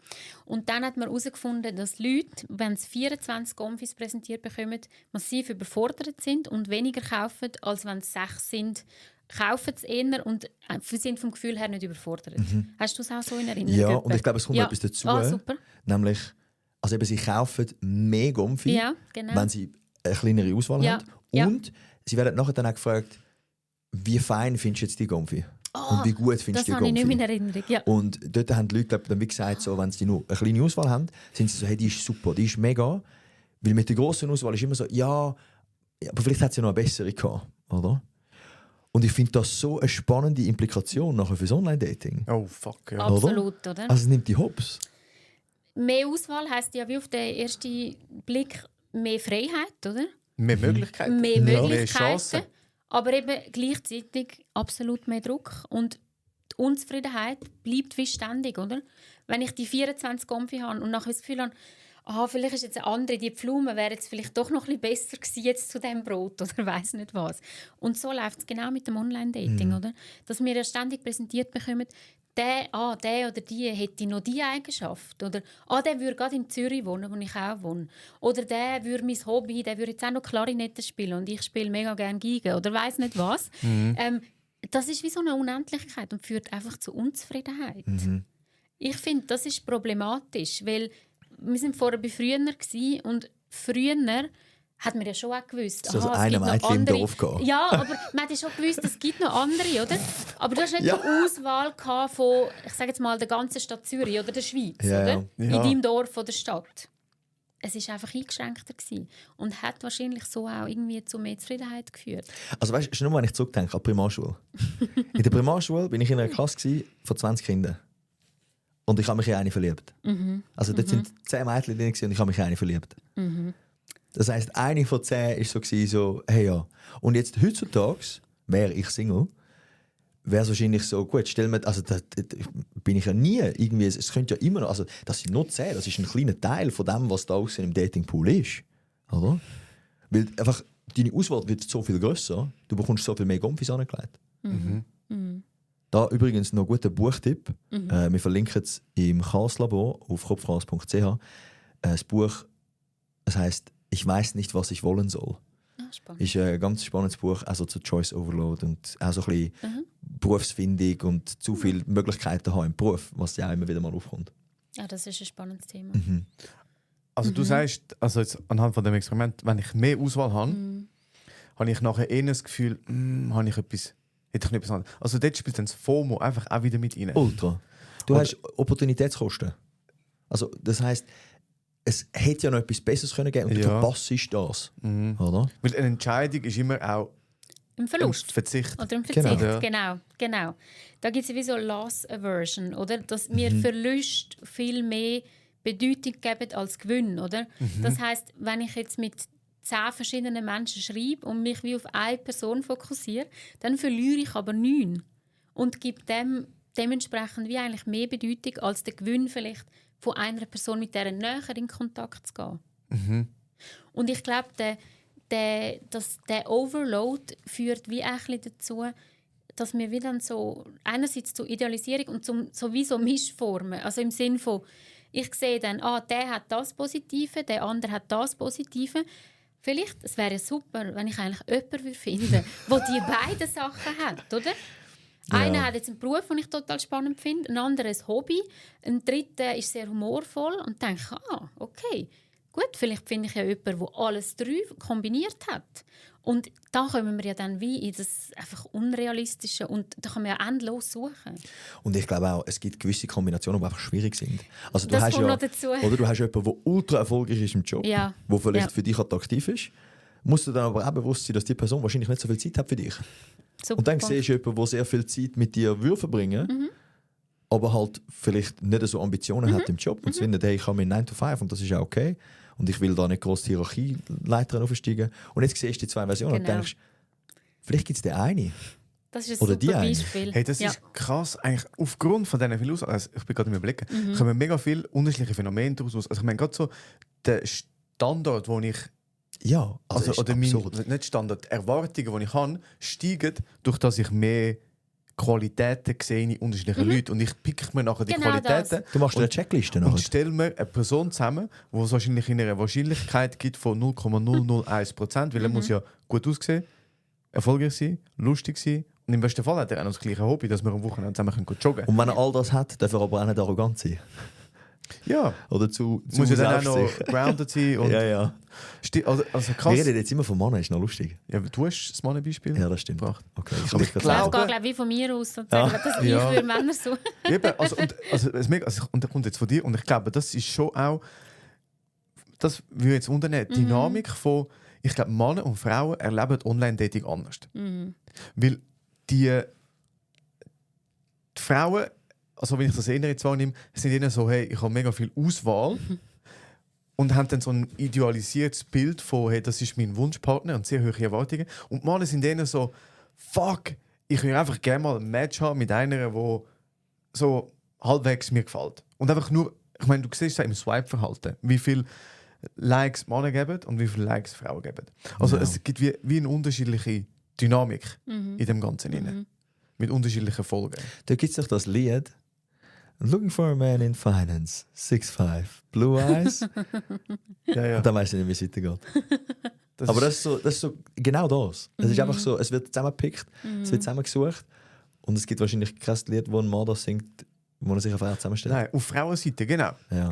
Und dann hat man herausgefunden, dass Leute, wenn sie 24 Gomfis präsentiert bekommen, massiv überfordert sind und weniger kaufen, als wenn es 6 sind, kaufen es eher und sind vom Gefühl her nicht überfordert. Hast du es auch so in Erinnerung? Ja, gehabt? und ich glaube, es kommt Ja. noch etwas dazu. Ah, super. Nämlich, also eben, sie kaufen mehr Gomfi, Ja, genau. wenn sie eine kleinere Auswahl Ja, haben. ja. Und sie werden nachher dann auch gefragt, wie fein findest du jetzt die Gomfi? und wie gut findest Das du die habe ich nicht mehr in Gomfi? Erinnerung. Ja. Und dort haben die Leute glaub, dann wie gesagt, so, wenn sie nur eine kleine Auswahl haben, sind sie so, hey, die ist super, die ist mega. Weil mit der grossen Auswahl ist immer so, ja, aber vielleicht hat sie noch eine bessere gehabt, oder? Und ich finde das so eine spannende Implikation nachher fürs Online-Dating. Oh, fuck, ja. Absolut, oder? Also es nimmt die Hops. Mehr Auswahl heisst ja wie auf den ersten Blick mehr Freiheit, oder? Mehr Möglichkeiten. Mehr Ja. Mehr Möglichkeiten, Chancen. aber eben gleichzeitig absolut mehr Druck. Und die Unzufriedenheit bleibt wie ständig, oder? Wenn ich die 24 Gomfi habe und nachher das Gefühl habe, vielleicht ist jetzt eine andere, die Pflaume wäre jetzt vielleicht doch noch ein bisschen besser gewesen jetzt zu diesem Brot oder weiss nicht was. Und so läuft es genau mit dem Online-Dating, oder? Dass wir ja ständig präsentiert bekommen, der oder die hätte noch diese Eigenschaft. Oder der würde gerade in Zürich wohnen, wo ich auch wohne. Oder der würde mein Hobby, der würde jetzt auch noch Klarinette spielen und ich spiele mega gerne Geige oder weiss nicht was. Das ist wie so eine Unendlichkeit und führt einfach zu Unzufriedenheit. Ich finde, das ist problematisch, weil wir sind vorher bei früher gewesen, und früher hat man ja schon auch gewusst, So es eine gibt noch Mädchen im andere. Dorf gehen. Ja, aber man hat ja schon gewusst, es gibt noch andere, oder? Aber du hast nicht Ja. die Auswahl gehabt von, ich sage jetzt mal, der ganzen Stadt Zürich oder der Schweiz, Ja, oder? ja. In Ja. deinem Dorf oder Stadt. Es war einfach eingeschränkter gewesen und hat wahrscheinlich so auch irgendwie zu mehr Zufriedenheit geführt. Also weißt du, nur wenn ich zurückdenke an die Primarschule. In der Primarschule bin ich in einer Klasse gewesen von 20 Kindern. Und ich habe mich in eine verliebt. Also dort sind 10 Mädchen drin gewesen und ich habe mich in eine verliebt. Das heisst, eine von 10 war so, hey ja. Und jetzt heutzutage, wäre ich Single, wäre es wahrscheinlich so, gut, stell mir, also da bin ich ja nie irgendwie, es könnte ja immer noch, also das sind nur 10, das ist ein kleiner Teil von dem, was da außen im Datingpool ist. Oder? Weil einfach, deine Auswahl wird so viel grösser, du bekommst so viel mehr Gomfis angelegt. Da übrigens noch ein guter Buchtipp. Wir verlinken es im Chaos-Labor auf kopfchaos.ch. Das Buch, es heisst «Ich weiß nicht, was ich wollen soll». Spannend. Ist ein ganz spannendes Buch, also zu Choice Overload und auch so ein bisschen Berufsfindung und zu viele Möglichkeiten haben im Beruf, was ja auch immer wieder mal aufkommt. Ja, das ist ein spannendes Thema. Also du sagst, also jetzt anhand von dem Experiment, wenn ich mehr Auswahl habe, habe ich nachher eher das Gefühl, habe ich etwas, hätte ich nicht etwas anderes. Also dort spielt dann das FOMO einfach auch wieder mit rein. Ultra. Du hast Opportunitätskosten. Also, das heisst, es hätte ja noch etwas Besseres können geben und du verpasst das. Oder? Weil eine Entscheidung ist immer auch Im Verlust. ein Verzicht. Oder im Verzicht, Genau. genau. Da gibt es sowieso Loss Aversion, oder? Dass mir Verlust viel mehr Bedeutung geben als Gewinn, oder? Das heisst, wenn ich jetzt mit 10 verschiedenen Menschen schreibe und mich wie auf eine Person fokussiere, dann verliere ich aber 9 und gebe dem dementsprechend wie eigentlich mehr Bedeutung als der Gewinn vielleicht von einer Person, mit der näher in Kontakt zu gehen. Und ich glaube, der Overload führt wie ein bisschen dazu, dass wir wieder so einerseits zur Idealisierung und zum sowieso Mischformen, also im Sinn von, ich sehe dann, der hat das Positive, der andere hat das Positive. Vielleicht, es wäre super, wenn ich eigentlich jemanden finden würde, der die beiden Sachen hat, oder? Ja. Einer hat jetzt einen Beruf, den ich total spannend finde, ein anderer ein Hobby, ein dritter ist sehr humorvoll und denke, okay, gut, vielleicht finde ich ja jemanden, der alles 3 kombiniert hat. Und da kommen wir ja dann wie in das einfach Unrealistische und da kann man ja endlos suchen. Und ich glaube auch, es gibt gewisse Kombinationen, die einfach schwierig sind. Also du Das hast kommt ja, noch dazu. oder du hast jemanden, der ultra erfolgreich ist im Job, Ja. der vielleicht Ja. für dich attraktiv ist, musst du dann aber auch bewusst sein, dass die Person wahrscheinlich nicht so viel Zeit hat für dich. Super Und dann Punkt. siehst du jemanden, der sehr viel Zeit mit dir verbringen aber halt vielleicht nicht so Ambitionen hat im Job und findet, hey, ich habe meinen 9 to 5 und das ist auch okay. Und ich will da nicht gross die Hierarchieleiter aufsteigen. Und jetzt siehst du die 2 Versionen und Genau. denkst, vielleicht gibt es den eine. Das ist ein Oder super die eine. Beispiel. Hey, das Ja. ist krass. Eigentlich aufgrund von diesen vielen also ich bin gerade im Überlegen, kommen mega viele unterschiedliche Phänomene daraus. Also ich meine, gerade so der Standard, den ich Ja, also oder nicht Standard, Erwartungen, die ich habe, steigen, durch dass ich mehr Qualitäten sehe in unterschiedlichen Leuten. Und ich picke mir nachher die Genau Qualitäten Du machst eine Checkliste und nachher. stelle mir eine Person zusammen, die es wahrscheinlich in einer Wahrscheinlichkeit gibt von 0,001%, weil er muss ja gut aussehen, erfolgreich sein, lustig sein und im besten Fall hat er auch noch das gleiche Hobby, dass wir am Wochenende zusammen joggen können. Und wenn er all das hat, darf er aber auch nicht arrogant sein. Ja, Oder zu muss ja dann auch noch selbstsicher. grounded sein. Und Ja. Also Wir krass. reden jetzt immer von Männern, ist noch lustig. Ja, du hast das mal ein Beispiel. Ja, das stimmt. gebracht. Okay, ich Und habe ich mich glaube- Das geht, glaube ich, von mir aus. Sozusagen, dass Ja. ich für Männer so. Eben, und der kommt jetzt von dir und ich glaube, das ist schon auch, das würde jetzt unternehmen, die Dynamik von, ich glaube, Männer und Frauen erleben Online-Dating anders. Weil die Frauen, also wenn ich das eher jetzt wahrnehme, sind ihnen so, hey, ich habe mega viel Auswahl und haben dann so ein idealisiertes Bild von, hey, das ist mein Wunschpartner und sehr hohe Erwartungen. Und die Männer sind denen so, fuck, ich würde einfach gerne mal ein Match haben mit einer, die so halbwegs mir gefällt. Und einfach nur, ich meine, du siehst es im Swipe-Verhalten, wie viele Likes Männer geben und wie viele Likes Frauen geben. Also Ja. es gibt wie eine unterschiedliche Dynamik in dem Ganzen inne. Mit unterschiedlichen Folgen. Da gibt es doch das Lied. Looking for a man in finance, 6'5", blue eyes. Ja, ja. Und dann weißt du nicht, wie es weitergeht. Das Aber ist- das ist so genau das. Es ist einfach so, es wird zusammengepickt, es wird zusammengesucht und es gibt wahrscheinlich kein Lied, wo ein Mann das singt, wo er sich auf eine zusammenstellt. Nein, auf Frauenseite, genau. Ja.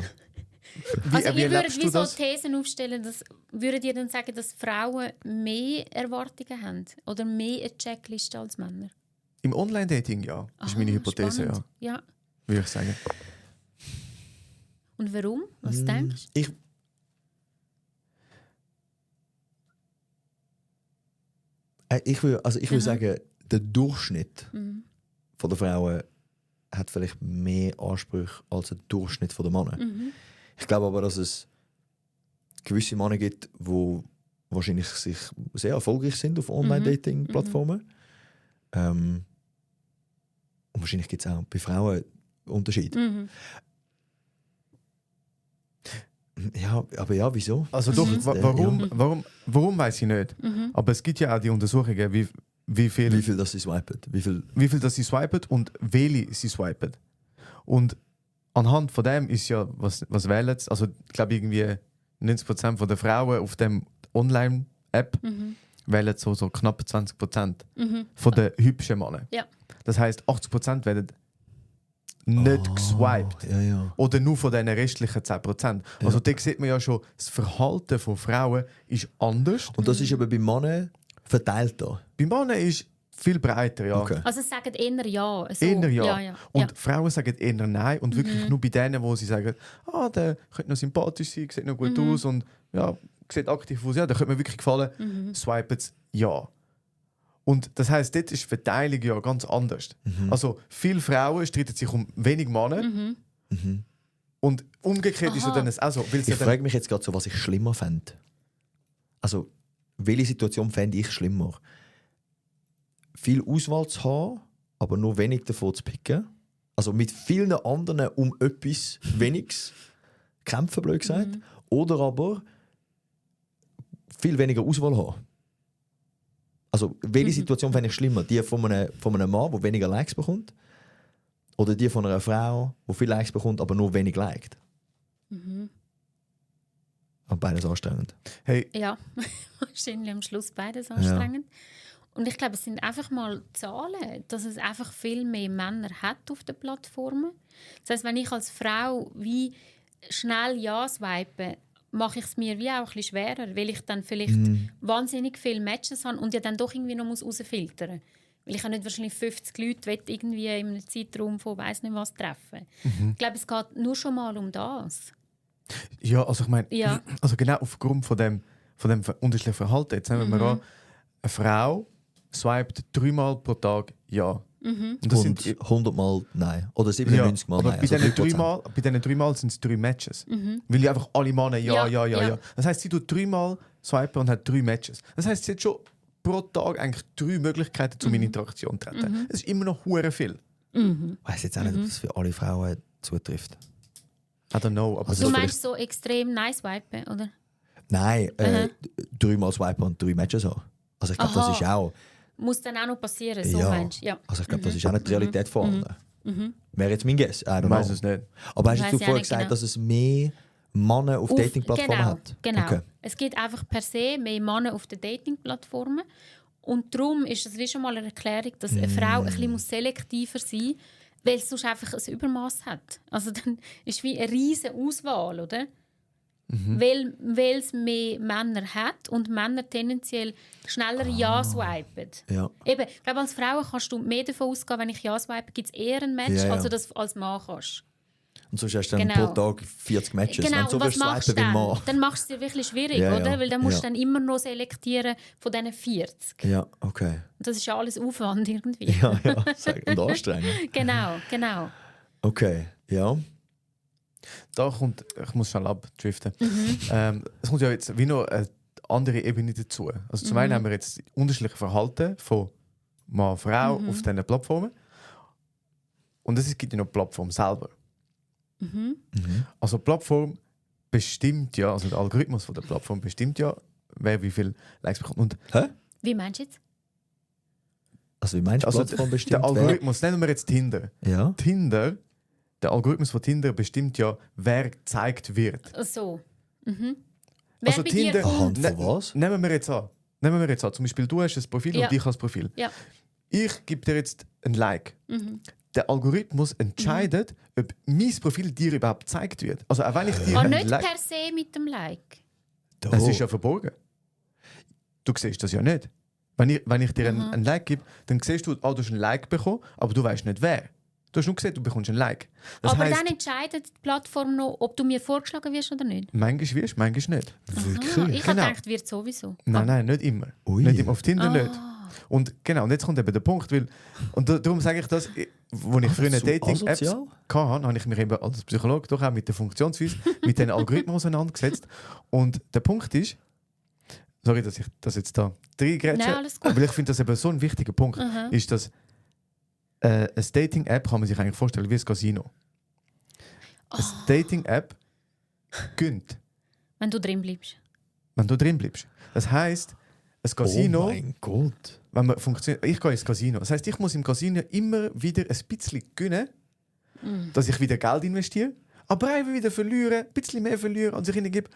Wie, Also wie ihr würdet erlebst wie du so das? Thesen aufstellen, würdet ihr dann sagen, dass Frauen mehr Erwartungen haben oder mehr eine Checkliste als Männer? Im Online-Dating, ja. Das ist meine Hypothese, spannend. ja. Ja. Würde ich sagen. Und warum? Was denkst du? Ich würde sagen, der Durchschnitt von der Frauen hat vielleicht mehr Ansprüche als der Durchschnitt von der Männer. Ich glaube aber, dass es gewisse Männer gibt, die wahrscheinlich sich sehr erfolgreich sind auf Online-Dating-Plattformen. Und wahrscheinlich gibt es auch bei Frauen Unterschiede. Ja, aber ja, wieso? Also doch, Ja. warum weiß ich nicht. Aber es gibt ja auch die Untersuchungen, wie viel Wie viel das sie swipen? Wie viel das sie swipen und welche sie swipen. Und anhand von dem ist ja, was wählen sie? Also ich glaube irgendwie 90% von der Frauen auf dem Online-App wählen so knapp 20% von den hübschen Männern. Ja. Das heisst, 80% werden nicht geswiped. Ja. Oder nur von diesen restlichen 10%. Also da sieht man ja schon, das Verhalten von Frauen ist anders. Und das ist aber bei Männern verteilt da. Bei Männern ist viel breiter, ja. Okay. Also sie sagen eher ja. So. Eher ja. Ja. Und Frauen sagen eher nein. Und wirklich nur bei denen, wo sie sagen, der könnte noch sympathisch sein, sieht noch gut aus und ja, sieht aktiv aus, ja, der könnte mir wirklich gefallen, swipen sie ja. Und das heisst, dort ist die Verteilung ja ganz anders. Also viele Frauen streiten sich um wenig Männer und umgekehrt ist ja dann auch so. Ich frage mich jetzt gerade so, was ich schlimmer fände. Also, welche Situation fände ich schlimmer? Viel Auswahl zu haben, aber nur wenig davon zu picken. Also mit vielen anderen um etwas Weniges kämpfen, blöd gesagt. Oder aber viel weniger Auswahl haben. Also, welche Situation fände ich schlimmer? Die von einem Mann, der weniger Likes bekommt? Oder die von einer Frau, die viele Likes bekommt, aber nur wenig liked? Und beides anstrengend. Hey, Ja, wahrscheinlich am Schluss beides anstrengend. Und ich glaube, es sind einfach mal Zahlen, dass es einfach viel mehr Männer hat auf den Plattformen. Das heisst, wenn ich als Frau wie schnell Ja swipe, mache ich es mir wie auch ein bisschen schwerer, weil ich dann vielleicht wahnsinnig viele Matches habe und ja dann doch irgendwie noch rausfiltern muss. Weil ich habe nicht wahrscheinlich 50 Leute irgendwie in einem Zeitraum von weiss nicht was treffen. Ich glaube, es geht nur schon mal um das. ja, also ich meine, Ja. also genau aufgrund von dem unterschiedlichen Verhalten. Jetzt nehmen wir an, eine Frau swiped 3-mal pro Tag ja. Und das Und sind 100 Mal nein. Oder 97 Mal aber nein. bei diesen 3%. 3 Mal sind es 3 Matches. Weil ja einfach alle Männer ja. Ja. Das heisst, sie tut 3-mal swipen und hat 3 Matches. Das heisst, sie hat schon pro Tag eigentlich 3 Möglichkeiten, um in Interaktion zu treten. Das ist immer noch hure viel. Ich weiß jetzt auch nicht, ob das für alle Frauen zutrifft. I don't know. Aber Also Du das meinst so extrem nice swipen, oder? Nein, 3-mal swipen und 3 Matches haben. Also ich glaube, das ist auch... Muss dann auch noch passieren, so Ja. meinst du? Ja. Also ich glaube, das ist auch nicht die Realität von allen. Wäre jetzt mein Guess. I don't ich weiß know. es nicht. Aber hast Weiss du ich auch vorher nicht gesagt, genau. dass es mehr Männer auf Dating-Plattformen genau, hat? Genau. Okay. Es gibt einfach per se mehr Männer auf den Dating-Plattformen. Und darum ist es wie schon mal eine Erklärung, dass eine Frau ein bisschen selektiver sein muss, weil es sonst einfach ein Übermaß hat. Also dann ist wie eine riesige Auswahl, oder? Weil es mehr Männer hat und Männer tendenziell schneller Ja swipen. Ja. Eben, ich glaube, als Frau kannst du mehr davon ausgehen, wenn ich Ja swipe, gibt es eher ein Match, Ja, ja. als du das als Mann kannst. Und sonst hast du dann Genau. pro Tag 40 Matches. Wenn Genau, du so und was willst machst du swipen wie ein dann? Mann. Dann machst du es dir wirklich schwierig, Ja, oder? ja. Weil dann musst du Ja. dann immer noch selektieren von diesen 40. Ja, okay. Und das ist ja alles Aufwand irgendwie. Ja, und anstrengend. Genau. Okay, ja. Da kommt, ich muss schnell abdriften. Es kommt ja jetzt wie noch eine andere Ebene dazu. Also zum einen haben wir jetzt unterschiedliche Verhalten von Mann, Frau auf diesen Plattformen. Und es gibt ja noch die Plattform selber. Also die Plattform bestimmt ja, also der Algorithmus von der Plattform bestimmt ja, wer wie viel Likes bekommt. Und Hä? Wie meinst du jetzt? Also wie meinst du, also Plattform bestimmt der Algorithmus, nennen wir jetzt Tinder. wer? Ja. Der Algorithmus von Tinder bestimmt ja, wer gezeigt wird. So. Wer Also bei Tinder- dir kommt. Anhand von was? Nehmen wir jetzt an. Zum Beispiel, du hast ein Profil Ja. und ich habe das Profil. Ja. Ich gebe dir jetzt ein Like. Der Algorithmus entscheidet, ob mein Profil dir überhaupt gezeigt wird. Also auch wenn ich dir Ah, ein nicht Like... per se mit dem Like. Es ist ja verborgen. Du siehst das ja nicht. Wenn ich dir ein Like gebe, dann siehst du, du hast ein Like bekommen, aber du weißt nicht wer. Du hast nur gesehen, du bekommst ein Like. Das Aber heisst, dann entscheidet die Plattform noch, ob du mir vorgeschlagen wirst oder nicht. manchmal wirst, manchmal nicht. Ah, ich habe Genau. gedacht, wird sowieso. Nein, nicht immer. Ui. Nicht immer. Auf Tinder nicht. Und genau, und jetzt kommt eben der Punkt, weil, und darum sage ich das, als ich früher so Dating-Apps asozial? hatte, habe ich mich eben als Psychologe doch auch mit der Funktionsweise, mit den Algorithmen auseinandergesetzt. Und der Punkt ist, sorry, dass ich das jetzt da reingrätsche, Nein, alles gut. weil ich finde das eben so ein wichtiger Punkt, ist, dass eine Dating-App kann man sich eigentlich vorstellen wie ein Casino. Eine Dating-App gönnt, Wenn du drin bleibst. wenn du drin bleibst. Das heisst, ein Casino... Oh mein Gott. Wenn man funktioniert, ich gehe ins Casino. Das heisst, ich muss im Casino immer wieder ein bisschen gönnen, dass ich wieder Geld investiere, aber auch wieder verliere, ein bisschen mehr verliere, als ich ihnen gebe.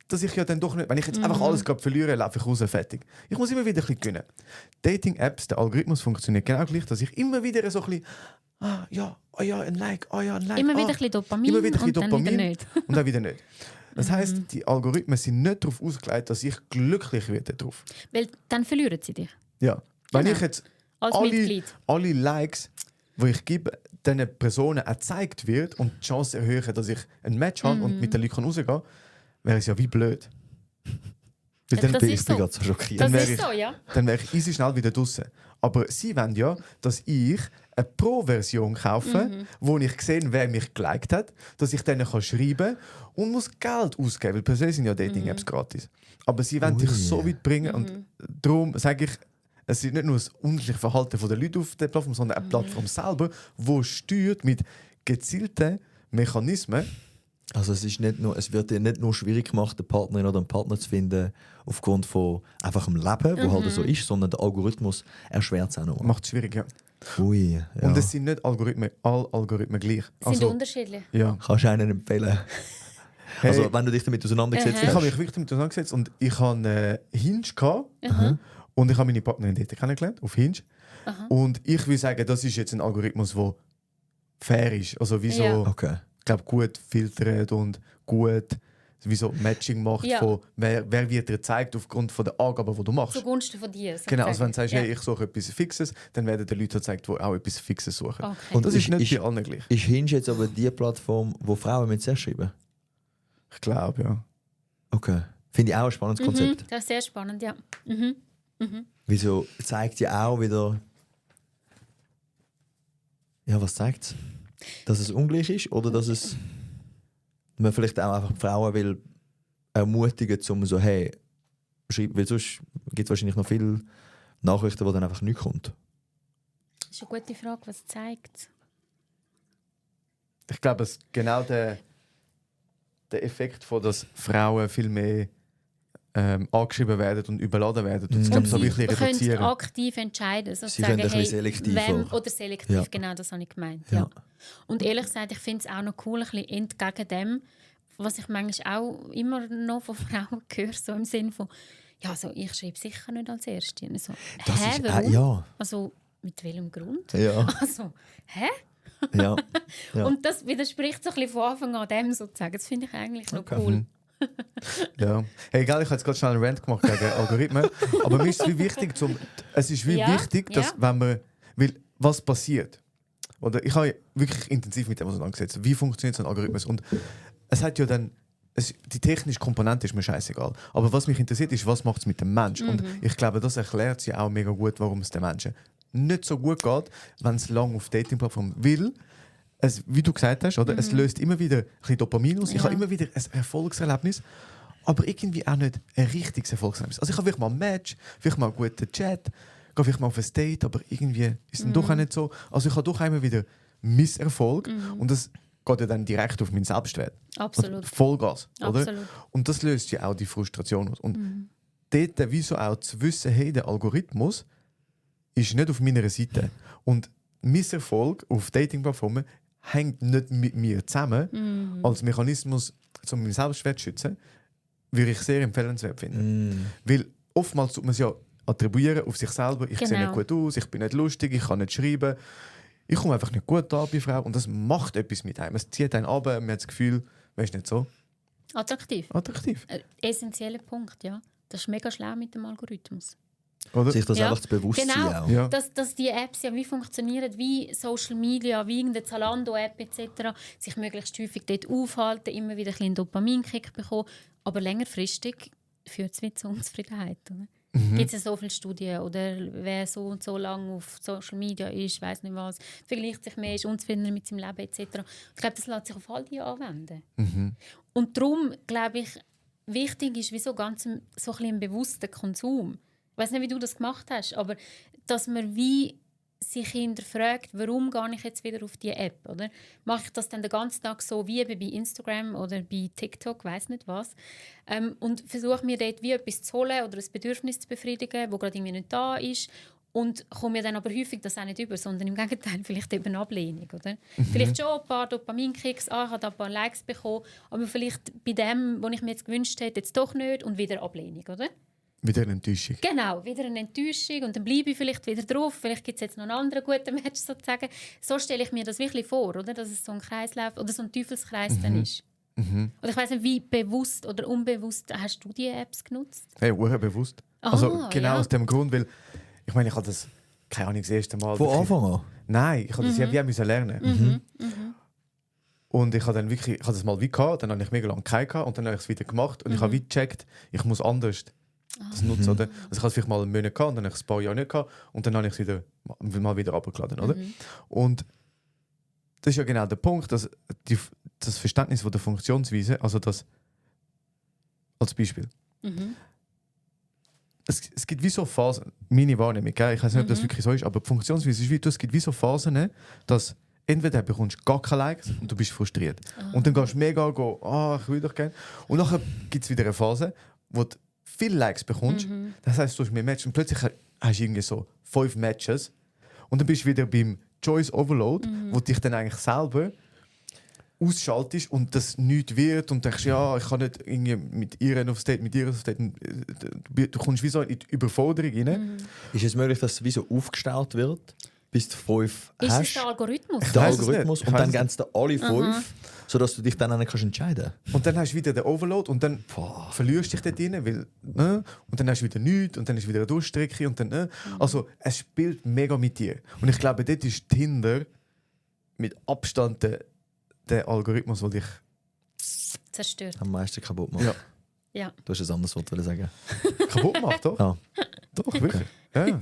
Dass ich ja dann doch nicht, wenn ich jetzt einfach alles verliere, laufe ich raus, fertig. Ich muss immer wieder ein bisschen gönnen. Dating-Apps, der Algorithmus funktioniert genau gleich, dass ich immer wieder so ein bisschen, ein Like, ein Like. Immer wieder ein bisschen Dopamin, Immer wieder ein bisschen und dann wieder Dopamin nicht. und dann wieder nicht. Das heisst, die Algorithmen sind nicht darauf ausgelegt, dass ich glücklich werde drauf. Weil dann verlieren sie dich. Ja. Wenn Genau. ich jetzt Als Mitglied. alle Likes, die ich gebe, diesen Personen auch gezeigt wird und die Chance erhöhen, dass ich ein Match habe und mit den Leuten rausgehen kann, wäre es ja wie blöd. Weil dann, Das Ich ist bin so. gerade so schockiert. Das wäre ist ich- so, ja. dann wäre ich easy schnell wieder draußen. Aber sie wollen ja, dass ich eine Pro-Version kaufe, wo ich sehe, wer mich geliked hat, dass ich denen schreiben kann und muss Geld ausgeben, weil per se sind ja Dating-Apps gratis. Aber sie wollen dich Ui. so weit bringen und darum sage ich, es ist nicht nur das unterschiedliche Verhalten der Leute auf der Plattform, sondern eine Plattform selber, die steuert mit gezielten Mechanismen. Also es wird dir nicht nur schwierig gemacht, eine Partnerin oder einen Partner zu finden, aufgrund von einfach dem Leben, wo halt so ist, sondern der Algorithmus erschwert es auch noch. Macht es schwierig, ja. Ui, ja. Und es sind nicht alle Algorithmen gleich. Sind unterschiedlich. Ja. Kannst du einen empfehlen? Hey, Also wenn du dich damit auseinandergesetzt ich habe hast. mich wirklich damit auseinandergesetzt und ich hatte Hinge gehabt, und ich habe meine Partnerin dort kennengelernt, auf Hinge. Und ich will sagen, das ist jetzt ein Algorithmus, der fair ist. Also wie so, Ja. Okay. ich glaube, gut filtert und gut wie so Matching macht, Ja. von wer wird dir gezeigt aufgrund von der Angaben, die du machst. Zugunsten von dir. Genau, also wenn du sozusagen. sagst, hey, ich suche etwas Fixes, dann werden die Leute gezeigt, die auch etwas Fixes suchen. Okay. Und das ist nicht Ist- bei allen gleich. Ist Hinge jetzt aber die Plattform, wo Frauen mit sehr schreiben? Ich glaube, ja. Okay. Finde ich auch ein spannendes Konzept. Das ist sehr spannend, ja. Wieso zeigt ja auch wieder. Ja, was zeigt es? Dass es ungleich ist oder dass es. Man vielleicht auch einfach die Frauen will ermutigen, um so, hey, schreib, weil sonst gibt es wahrscheinlich noch viele Nachrichten, wo dann einfach nichts kommt. Das ist eine gute Frage, was zeigt. Ich glaube, es ist genau der Effekt, von, dass Frauen viel mehr angeschrieben werden und überladen werden. Und ich glaube, so Sie wirklich können reduzieren. aktiv entscheiden. Sie können ein bisschen selektiver. Oder selektiv, Ja. genau, das habe ich gemeint. Ja. Ja. Und ehrlich gesagt, ich finde es auch noch cool, ein bisschen entgegen dem, was ich manchmal auch immer noch von Frauen höre, so im Sinne von, ja, also ich schreibe sicher nicht als Erste. Und so, Das hä, ist warum? ja. Also, mit welchem Grund? Ja. Also, hä? Ja. Ja. Und das widerspricht so ein bisschen von Anfang an dem sozusagen. Das finde ich eigentlich noch Okay. cool. Ja. Hey, egal, ich habe jetzt gerade schnell einen Rant gemacht gegen Algorithmen. Aber mir ist es wie wichtig, es ist wie Ja, wichtig, dass ja. wenn man will, was passiert. Oder ich habe wirklich intensiv mit dem auseinandergesetzt. Wie funktioniert so ein Algorithmus? Und es hat ja dann, die technische Komponente ist mir scheißegal. Aber was mich interessiert, ist, was macht es mit dem Menschen? Und ich glaube, das erklärt sie auch mega gut, warum es den Menschen nicht so gut geht, wenn es lange auf Dating-Plattformen will. Wie du gesagt hast, oder? Es löst immer wieder ein bisschen Dopamin aus. Ich Ja. habe immer wieder ein Erfolgserlebnis, aber irgendwie auch nicht ein richtiges Erfolgserlebnis. Also ich habe vielleicht mal ein Match, vielleicht mal einen guten Chat, gehe vielleicht mal auf ein Date, aber irgendwie ist es dann doch auch nicht so. Also ich habe doch immer wieder Misserfolg und das geht ja dann direkt auf meinen Selbstwert. Absolut. Also Vollgas, oder? Absolut. Und das löst ja auch die Frustration aus. Und dort, wieso auch zu wissen, hey, der Algorithmus ist nicht auf meiner Seite. Und Misserfolg auf Dating-Plattformen hängt nicht mit mir zusammen. Als Mechanismus, um meinen Selbstwert zu schützen, würde ich sehr empfehlenswert finden. Weil oftmals tut man es ja attribuieren auf sich selber. Ich sehe Genau. nicht gut aus, ich bin nicht lustig, ich kann nicht schreiben. Ich komme einfach nicht gut an bei Frauen. Und das macht etwas mit einem. Es zieht einen ab, man hat das Gefühl, man ist nicht so Attraktiv. attraktiv. Ein essentieller Punkt, ja. Das ist mega schlau mit dem Algorithmus. Oder? Sich das Ja. einfach zu bewusst Genau. sein auch. Ja. Dass die Apps ja wie funktionieren, wie Social Media, wie irgendeine Zalando-App etc. Sich möglichst häufig dort aufhalten, immer wieder ein bisschen einen Dopaminkick bekommen. Aber längerfristig führt es zu Unzufriedenheit. Gibt es ja so viele Studien, oder wer so und so lange auf Social Media ist, weiß nicht was, vergleicht sich mehr, ist unzufriedener mit seinem Leben etc. Ich glaube, das lässt sich auf all die anwenden. Und darum, glaube ich, wichtig ist wie so ganz so ein bisschen ein bewusster Konsum. Ich weiß nicht, wie du das gemacht hast, aber dass man wie sich hinterfragt, warum gehe ich jetzt wieder auf die App, oder? Mache ich das dann den ganzen Tag so wie eben bei Instagram oder bei TikTok, weiß nicht was, und versuche mir dort wie etwas zu holen oder ein Bedürfnis zu befriedigen, wo gerade irgendwie nicht da ist, und komme mir dann aber häufig das auch nicht über, sondern im Gegenteil vielleicht eben Ablehnung, oder? Vielleicht schon ein paar Dopaminkicks, ich habe da ein paar Likes bekommen, aber vielleicht bei dem, was ich mir jetzt gewünscht hätte, jetzt doch nicht, und wieder Ablehnung, oder? Wieder eine Enttäuschung. Genau, wieder eine Enttäuschung und dann bleibe ich vielleicht wieder drauf. Vielleicht gibt es jetzt noch einen anderen guten Match sozusagen. So stelle ich mir das wirklich vor, oder? Dass es so ein Kreislauf oder so ein Teufelskreis dann ist. Oder ich weiß nicht, wie bewusst oder unbewusst hast du die Apps genutzt? Hey, bewusst. Also genau ja. aus dem Grund, weil ich meine, ich habe das keine Ahnung, das erste Mal. Von Anfang an? Nein, ich musste das wie lernen. Und ich habe das mal wie gehabt, dann habe ich mega lange keinen und dann habe ich es wieder gemacht und ich habe wie gecheckt, ich muss anders das nutzen, oder? Also ich hatte es vielleicht mal einen Monat gehabt und dann habe ich es ein paar Jahre nicht gehabt und dann habe ich es mal wieder runtergeladen, oder? Und das ist ja genau der Punkt, dass das Verständnis von der Funktionsweise, also das als Beispiel. Es gibt wie so Phasen, meine Wahrnehmung, gell? Ich weiß nicht, ob das wirklich so ist, aber die Funktionsweise ist wie, es gibt wie so Phasen, dass entweder bekommst du gar keine Likes und du bist frustriert. Und dann gehst du mega ich will doch gerne. Und nachher gibt es wieder eine Phase, wo du viele Likes bekommst. Das heisst, du hast mehr Matches und plötzlich hast du irgendwie so 5 Matches. Und dann bist du wieder beim Choice Overload, wo du dich dann eigentlich selber ausschaltest und das nichts wird und denkst, ja, ich kann nicht irgendwie mit ihr aufs Date. Du kommst wie so in die Überforderung rein. Ist es möglich, dass es wie so aufgestellt wird, bis du 5 Ist hast? es der Algorithmus? Der weiss es Algorithmus. nicht. Und Ich dann weiss gehen es dir alle 5, sodass du dich dann auch nicht entscheiden kannst. Und dann hast du wieder den Overload und dann verlierst du dich dort rein, weil, und dann hast du wieder nichts und dann ist wieder eine Durchstrecke und dann, Also es spielt mega mit dir. Und ich glaube, dort ist Tinder mit Abstand der Algorithmus, der dich Zerstört. Am meisten kaputt macht. Ja. Ja. Du hast ein anderes Wort sagen. kaputt macht, doch? Ja. Doch, wirklich. Ja. Ja.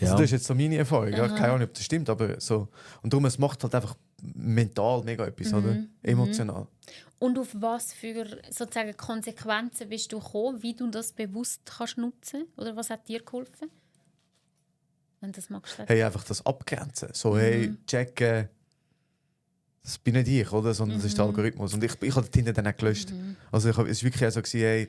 Also, das ist jetzt so meine Erfahrung. Ja, keine Ahnung, ob das stimmt, aber so. Und darum, es macht halt einfach mental mega etwas, oder? Emotional. Und auf was für sozusagen Konsequenzen bist du gekommen, wie du das bewusst kannst nutzen? Oder was hat dir geholfen? Wenn du das magst. Hey, einfach das abgrenzen. So, hey, checken. Das bin nicht ich, oder? Sondern das ist der Algorithmus. Und ich habe Tinder dann auch gelöscht. Also es war wirklich so, hey,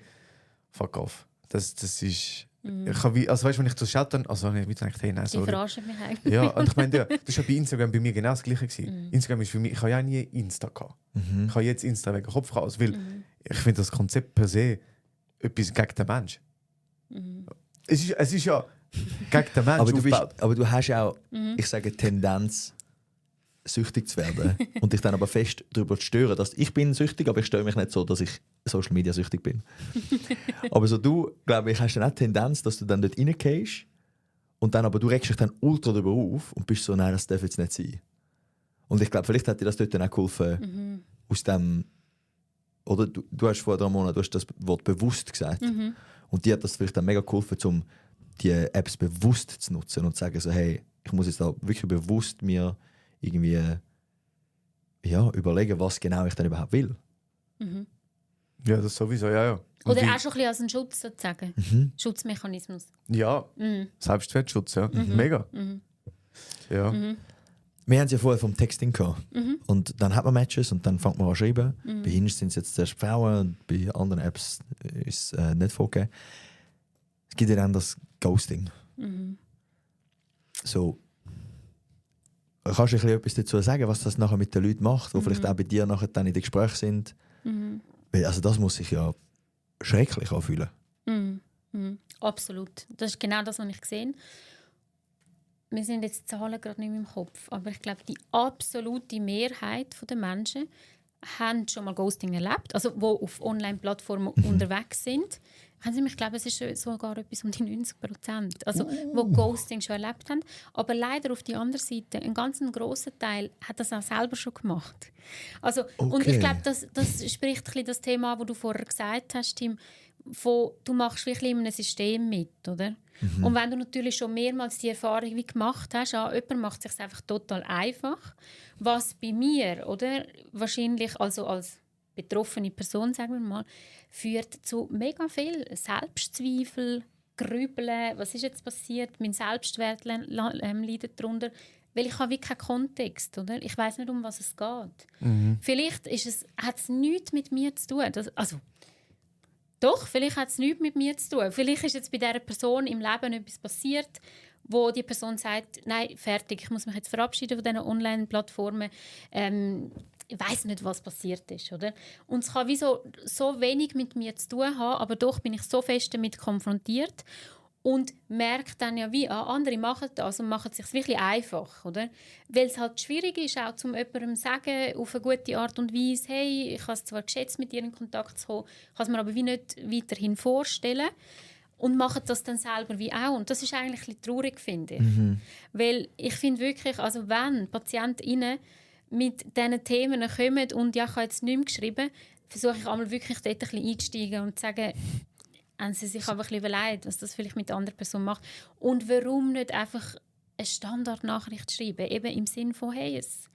fuck off. Das ist... Ich habe also weißt du, wenn ich das schaue, dann... Also ich denke, hey, nein, sorry. Die verarschen mich eigentlich. Ja, und ich meine, das war bei Instagram bei mir genau das Gleiche gewesen. Instagram ist für mich... Ich habe ja nie Insta gehabt. Ich habe jetzt Insta wegen Kopf raus, weil ich finde das Konzept per se etwas gegen den Mensch. Es ist ja gegen den Mensch aufgebaut. Aber du hast auch, ich sage, Tendenz, süchtig zu werden und dich dann aber fest darüber zu stören, dass ich bin süchtig, aber ich störe mich nicht so, dass ich Social Media süchtig bin. Aber so du, glaube ich, hast dann auch die Tendenz, dass du dann dort reingehst und dann aber du regst dich dann ultra darüber auf und bist so, nein, das darf jetzt nicht sein. Und ich glaube, vielleicht hat dir das dort dann auch geholfen, aus dem, oder du hast vor 3 Monaten, du hast das Wort bewusst gesagt und dir hat das vielleicht dann mega geholfen, um die Apps bewusst zu nutzen und zu sagen so, hey, ich muss jetzt da wirklich bewusst mir irgendwie überlegen, was genau ich dann überhaupt will. Ja, das sowieso, ja. Oder auch schon ein bisschen als ein Schutz sozusagen. Schutzmechanismus. Ja, Selbstwertschutz, ja. Mega. Ja. Wir haben es ja vorher vom Texting gehabt. Und dann hat man Matches und dann fängt man an zu schreiben. Bei Hinge sind es jetzt zuerst Frauen und bei anderen Apps ist es nicht vorgegeben. Es gibt ja dann das Ghosting. So, kannst du ein bisschen etwas dazu sagen, was das nachher mit den Leuten macht, die vielleicht auch bei dir nachher dann in den Gesprächen sind? Weil also das muss sich ja schrecklich anfühlen. Absolut. Das ist genau das, was ich gesehen. Wir sind jetzt Zahlen gerade nicht mehr im Kopf, aber ich glaube, die absolute Mehrheit der Menschen haben schon mal Ghosting erlebt, also die auf Online-Plattformen unterwegs sind. Ich glaube, es ist sogar etwas um die 90%, also die Ghosting schon erlebt haben. Aber leider auf die andere Seite, ein ganz grosser Teil hat das auch selber schon gemacht. Also, Okay. Und ich glaube, das spricht ein bisschen das Thema an, das du vorher gesagt hast, Tim, du machst wirklich in einem System mit, oder? Und wenn du natürlich schon mehrmals die Erfahrung gemacht hast, jemand macht es sich einfach total einfach, was bei mir, oder, wahrscheinlich also als betroffene Person, sagen wir mal, führt zu mega viel Selbstzweifel, Grübeln, was ist jetzt passiert, mein Selbstwert leidet darunter, weil ich habe wirklich keinen Kontext, oder? Ich weiß nicht, um was es geht. Vielleicht hat es nichts mit mir zu tun. Doch, vielleicht hat es nichts mit mir zu tun. Vielleicht ist jetzt bei dieser Person im Leben etwas passiert, wo die Person sagt, nein, fertig, ich muss mich jetzt verabschieden von diesen Online-Plattformen. Ich weiss nicht, was passiert ist. Oder? Und es kann wie so wenig mit mir zu tun haben, aber doch bin ich so fest damit konfrontiert und merke dann ja, wie andere machen das und machen es sich wirklich einfach. Oder? Weil es halt schwierig ist, auch zu jemandem sagen, auf eine gute Art und Weise, hey, ich habe es zwar geschätzt, mit dir in Kontakt zu kommen, kann es mir aber wie nicht weiterhin vorstellen. und machen das dann selber wie auch. Und das ist eigentlich ein bisschen traurig, finde ich. Weil ich finde wirklich, also wenn PatientInnen mit diesen Themen kommen und ja, ich habe jetzt nicht mehr geschrieben, versuche ich einmal wirklich dort ein bisschen einzusteigen und zu sagen, haben sie sich einfach ein bisschen überlegt, was das vielleicht mit der anderen Person macht. Und warum nicht einfach eine Standardnachricht schreiben, eben im Sinne von, hey, es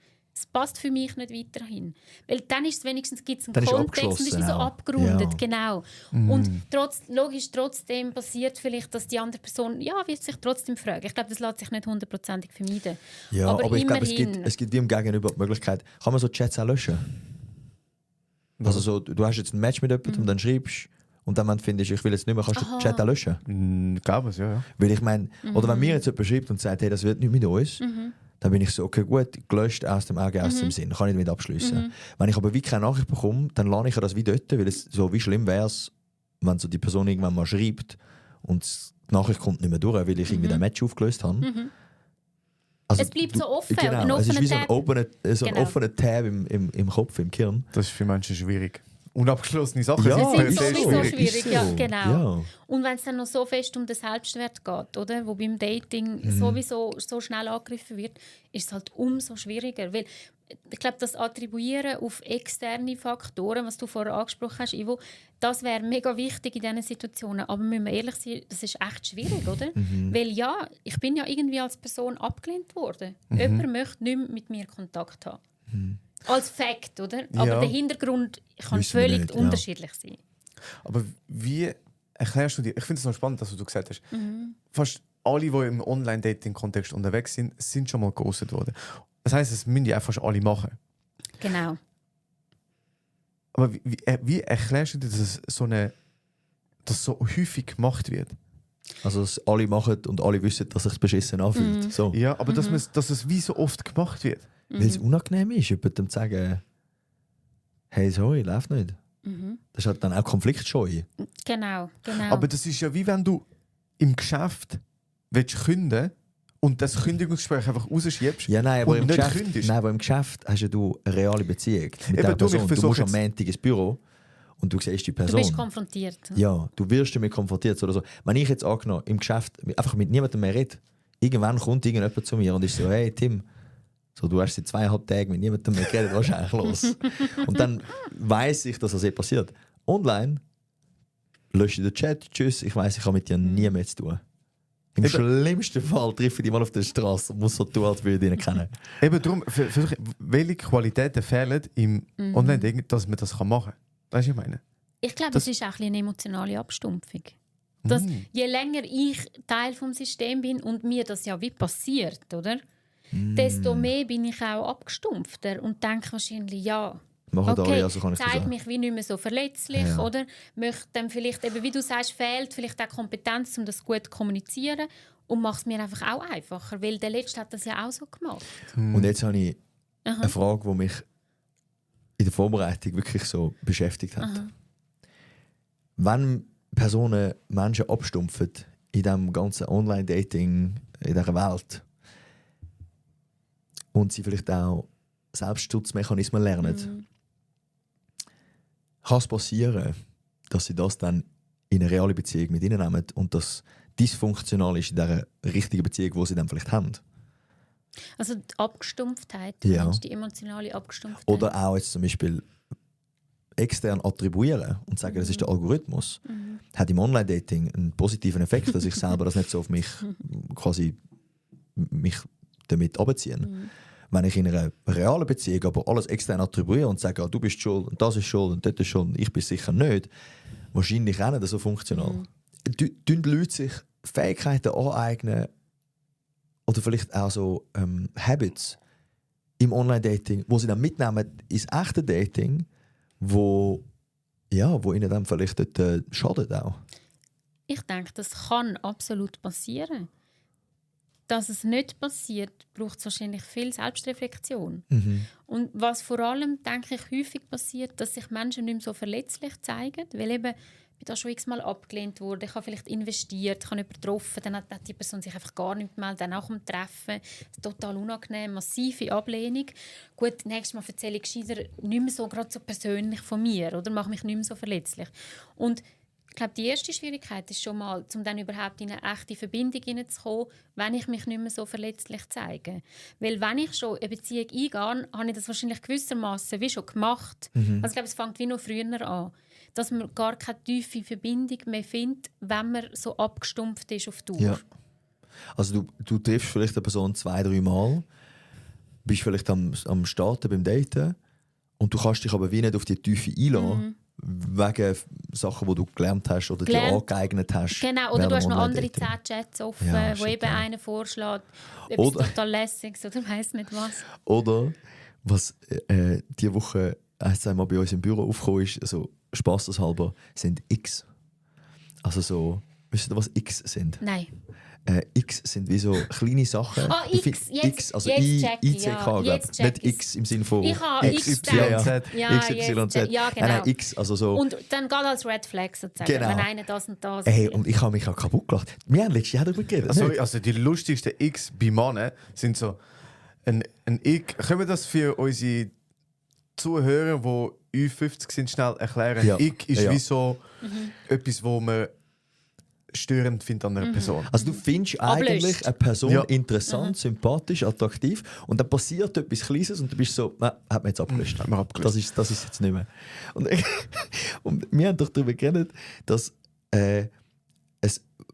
passt für mich nicht weiterhin. Weil dann ist es wenigstens, gibt es einen Kontext und ist wie so abgerundet. Genau. Und trotzdem passiert vielleicht, dass die andere Person, wird sich trotzdem fragen. Ich glaube, das lässt sich nicht 100%ig vermeiden. Ja, aber ich glaube, es gibt wie im Gegenüber die Möglichkeit, kann man so Chats auch löschen? Also so, du hast jetzt ein Match mit jemandem und dann schreibst und dann, wenn du findest, ich will jetzt nicht mehr, kannst du den Chat auch löschen? Ich glaube es, ja. Weil ich meine, oder wenn mir jetzt jemand schreibt und sagt, hey, das wird nicht mit uns, dann bin ich so, okay, gut, gelöscht aus dem Auge, aus dem Sinn, kann ich damit abschließen. Wenn ich aber wie keine Nachricht bekomme, dann lade ich das wie dort, weil es so wie schlimm wäre es, wenn so die Person irgendwann mal schreibt und die Nachricht kommt nicht mehr durch, weil ich irgendwie den Match aufgelöst habe. Also es bleibt so offen, genau, es ist wie so ein offener Tab im Kopf, im Gehirn. Das ist für Menschen schwierig. Unabgeschlossene Sachen sind per se sowieso schwierig. So. Ja, genau. Ja. Und wenn es dann noch so fest um den Selbstwert geht, oder, wo beim Dating sowieso so schnell angegriffen wird, ist es halt umso schwieriger. Weil ich glaube, das Attribuieren auf externe Faktoren, was du vorher angesprochen hast, Ivo, das wäre mega wichtig in diesen Situationen. Aber müssen wir ehrlich sein, das ist echt schwierig, oder? Weil ja, ich bin ja irgendwie als Person abgelehnt worden. Jemand möchte nicht mehr mit mir Kontakt haben. Als Fakt, oder? Aber Ja. der Hintergrund kann Wissen wir völlig nicht, ja. unterschiedlich sein. Aber wie erklärst du dir, ich finde es noch spannend, dass du gesagt hast, fast alle, die im Online-Dating-Kontext unterwegs sind schon mal geghostet worden. Das heisst, das müssen die auch fast alle machen. Genau. Aber wie erklärst du dir, dass das so häufig gemacht wird? Also dass alle machen und alle wissen, dass es sich beschissen anfühlt. So. Ja, aber dass es wie so oft gemacht wird. Weil es unangenehm ist, jemandem zu sagen, hey, sorry, läuft nicht. Das ist halt dann auch konfliktscheu. Genau. Aber das ist ja wie wenn du im Geschäft willst kündigen und das Kündigungsgespräch einfach rausschiebst. Ja, nein, aber und im nicht Geschäft, kündigst. aber im Geschäft hast ja du eine reale Beziehung mit Eben, der Person. Du musst am jetzt- Montag ins Büro und du siehst die Du Person. bist konfrontiert. Ja, du wirst damit konfrontiert oder so. Wenn ich jetzt angenommen im Geschäft einfach mit niemandem mehr rede, irgendwann kommt irgendjemand zu mir und ist so, hey Tim, so, du hast seit 2,5 Tagen mit niemandem mehr geredet, was ist eigentlich los? Und dann weiss ich, dass das eh passiert. Online lösche ich den Chat, tschüss, ich weiss, ich habe mit dir nie mehr zu tun. Im schlimmsten Fall treffe ich dich mal auf der Straße und muss so tun, als würde ich ihn kennen. Eben darum, welche Qualitäten fehlen im Online-Dating, dass man das machen kann. Weißt du, was ich meine? Ich glaube, es ist auch ein bisschen eine emotionale Abstumpfung. Dass, je länger ich Teil des Systems bin und mir das ja wie passiert, oder? Desto mehr bin ich auch abgestumpfter und denke wahrscheinlich, ja, Machen okay, alle, also kann ich das zeigt sagen. mich wie nicht mehr so verletzlich, Ja. oder? Möchte dann vielleicht, eben, wie du sagst, fehlt vielleicht auch Kompetenz, um das gut zu kommunizieren und macht es mir einfach auch einfacher, weil der Letzte hat das ja auch so gemacht. Und jetzt habe ich eine Frage, die mich in der Vorbereitung wirklich so beschäftigt hat. Wenn Personen Menschen abstumpfen in diesem ganzen Online-Dating, in dieser Welt und sie vielleicht auch Selbstschutzmechanismen lernen, kann es passieren, dass sie das dann in eine reale Beziehung mit ihnen nehmen und das dysfunktional ist in dieser richtigen Beziehung, die sie dann vielleicht haben. Also die Abgestumpftheit, Ja. meinst du, die emotionale Abgestumpftheit. Oder auch jetzt zum Beispiel extern attribuieren und sagen, das ist der Algorithmus, hat im Online-Dating einen positiven Effekt, dass ich selber das nicht so auf mich quasi mich damit abziehen. Wenn ich in einer realen Beziehung aber alles extern attribuiere und sage, du bist schuld und das ist schuld und das ist schuld und ich bin sicher nicht, wahrscheinlich auch nicht so funktional. Tun die Leute sich Fähigkeiten aneignen oder vielleicht auch so Habits im Online-Dating, wo sie dann mitnehmen ins echte Dating, wo ihnen dann vielleicht dort schadet auch. Ich denke, das kann absolut passieren. Dass es nicht passiert, braucht es wahrscheinlich viel Selbstreflexion. Und was vor allem, denke ich, häufig passiert, dass sich Menschen nicht mehr so verletzlich zeigen, weil eben ich bin da schon x-mal abgelehnt worden, ich habe vielleicht investiert, ich habe jemanden getroffen, dann hat die Person sich einfach gar nicht gemeldet, dann auch am Treffen, total unangenehm, massive Ablehnung. Gut, nächstes Mal erzähle ich gescheiter nicht mehr so, gerade so persönlich von mir oder mache mich nicht mehr so verletzlich. Und Ich glaube, die erste Schwierigkeit ist schon mal, um dann überhaupt in eine echte Verbindung hineinzukommen, wenn ich mich nicht mehr so verletzlich zeige. Weil wenn ich schon eine Beziehung eingehe, habe ich das wahrscheinlich gewissermaßen wie schon gemacht. Also ich glaube, es fängt wie noch früher an. Dass man gar keine tiefe Verbindung mehr findet, wenn man so abgestumpft ist auf Dauer. Ja. Also du triffst vielleicht eine Person 2-3 Mal, bist vielleicht am Starten beim Daten und du kannst dich aber wie nicht auf die Tiefe einlassen, wegen Sachen, die du gelernt hast oder dir angeeignet hast. Genau, oder du hast noch andere 10 Chats offen, wo eben einer vorschlägt, etwas total Lässiges oder weiss nicht was. Oder was diese Woche einmal bei uns im Büro aufgekommen ist, also spaßeshalber, sind X. Also so, wisst ihr, was X sind? Nein. X sind wie so kleine Sachen. X, also jetzt check ich, ICK, ja, glaube jetzt ich. Nicht X im Sinne von ich habe XYZ. XYZ. Ja, genau. Nein, X, also so. Und dann geht als Red Flag sozusagen, Genau. wenn einer das und das Hey, sieht. und ich habe mich auch kaputt gelacht. Wir haben letztes Jahr darüber geredet. Sorry, also die lustigsten X bei Männern sind so ein Ick. Können wir das für unsere Zuhörer, die Ü50 sind, schnell erklären? Ja. Ick ist Ja. wie so etwas, wo man störend findet an einer Person. Also du findest eigentlich eine Person Ja. interessant, sympathisch, attraktiv und dann passiert etwas Kleines und du bist so, nein, hat man jetzt abgelöst. Hat man abgelöst. Das ist jetzt nicht mehr. Und, und wir haben doch darüber geredet, dass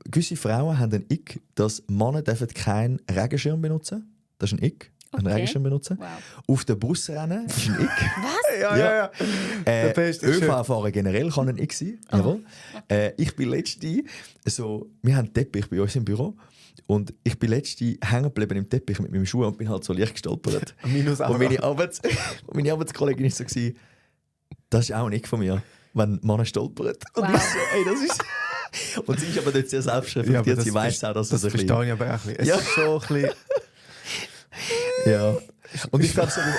gewisse Frauen haben einen Ick, dass Männer dürfen keinen Regenschirm benutzen. Das ist ein Ick. Einen Okay. Regenschirm benutzen. Wow. Auf den Bus rennen ist ein Ick. Was? Ja. Der Beste ist ÖV fahren generell kann ein Ick sein. Jawohl. Ich bin letzte so, wir haben einen Teppich bei uns im Büro und ich bin letzte hängen geblieben im Teppich mit meinem Schuh und bin halt so leicht gestolpert. Minus Und meine Arbeitskollegin ist so gewesen, das ist auch ein Ick von mir, wenn Mann stolpert. Und Wow. ich so, ey, das ist... Und sie ist aber nicht sehr selbstreflektiert, sie weiß auch, dass das ein bisschen... verstehe ich aber auch ein bisschen. Es Ja. ist schon ein bisschen... Ja. Und ich glaube, so beim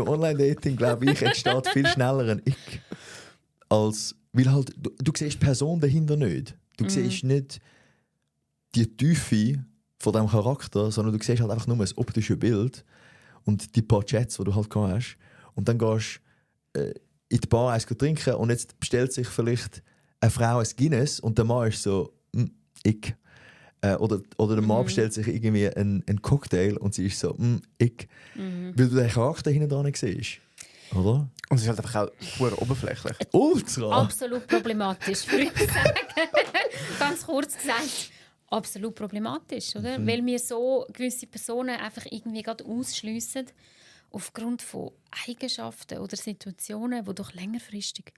Online-Dating, glaube ich, entsteht viel schneller ein Ich. Als, weil halt, du siehst die Person dahinter nicht. Du siehst nicht die Tiefe von diesem Charakter, sondern du siehst halt einfach nur das optische Bild und die paar Chats, die du halt gehabt hast. Und dann gehst du in die Bar eins trinken und jetzt bestellt sich vielleicht eine Frau ein Guinness und der Mann ist so, ich. Oder der Mann bestellt sich irgendwie einen Cocktail und sie ist so, ich. Weil du den Charakter hinten dran siehst. Oder? Und es ist halt einfach auch pur oberflächlich. Ultra! Absolut problematisch, würde ich sagen. Ganz kurz gesagt. Absolut problematisch, oder? Weil wir so gewisse Personen einfach irgendwie gerade ausschliessen aufgrund von Eigenschaften oder Situationen, die doch längerfristig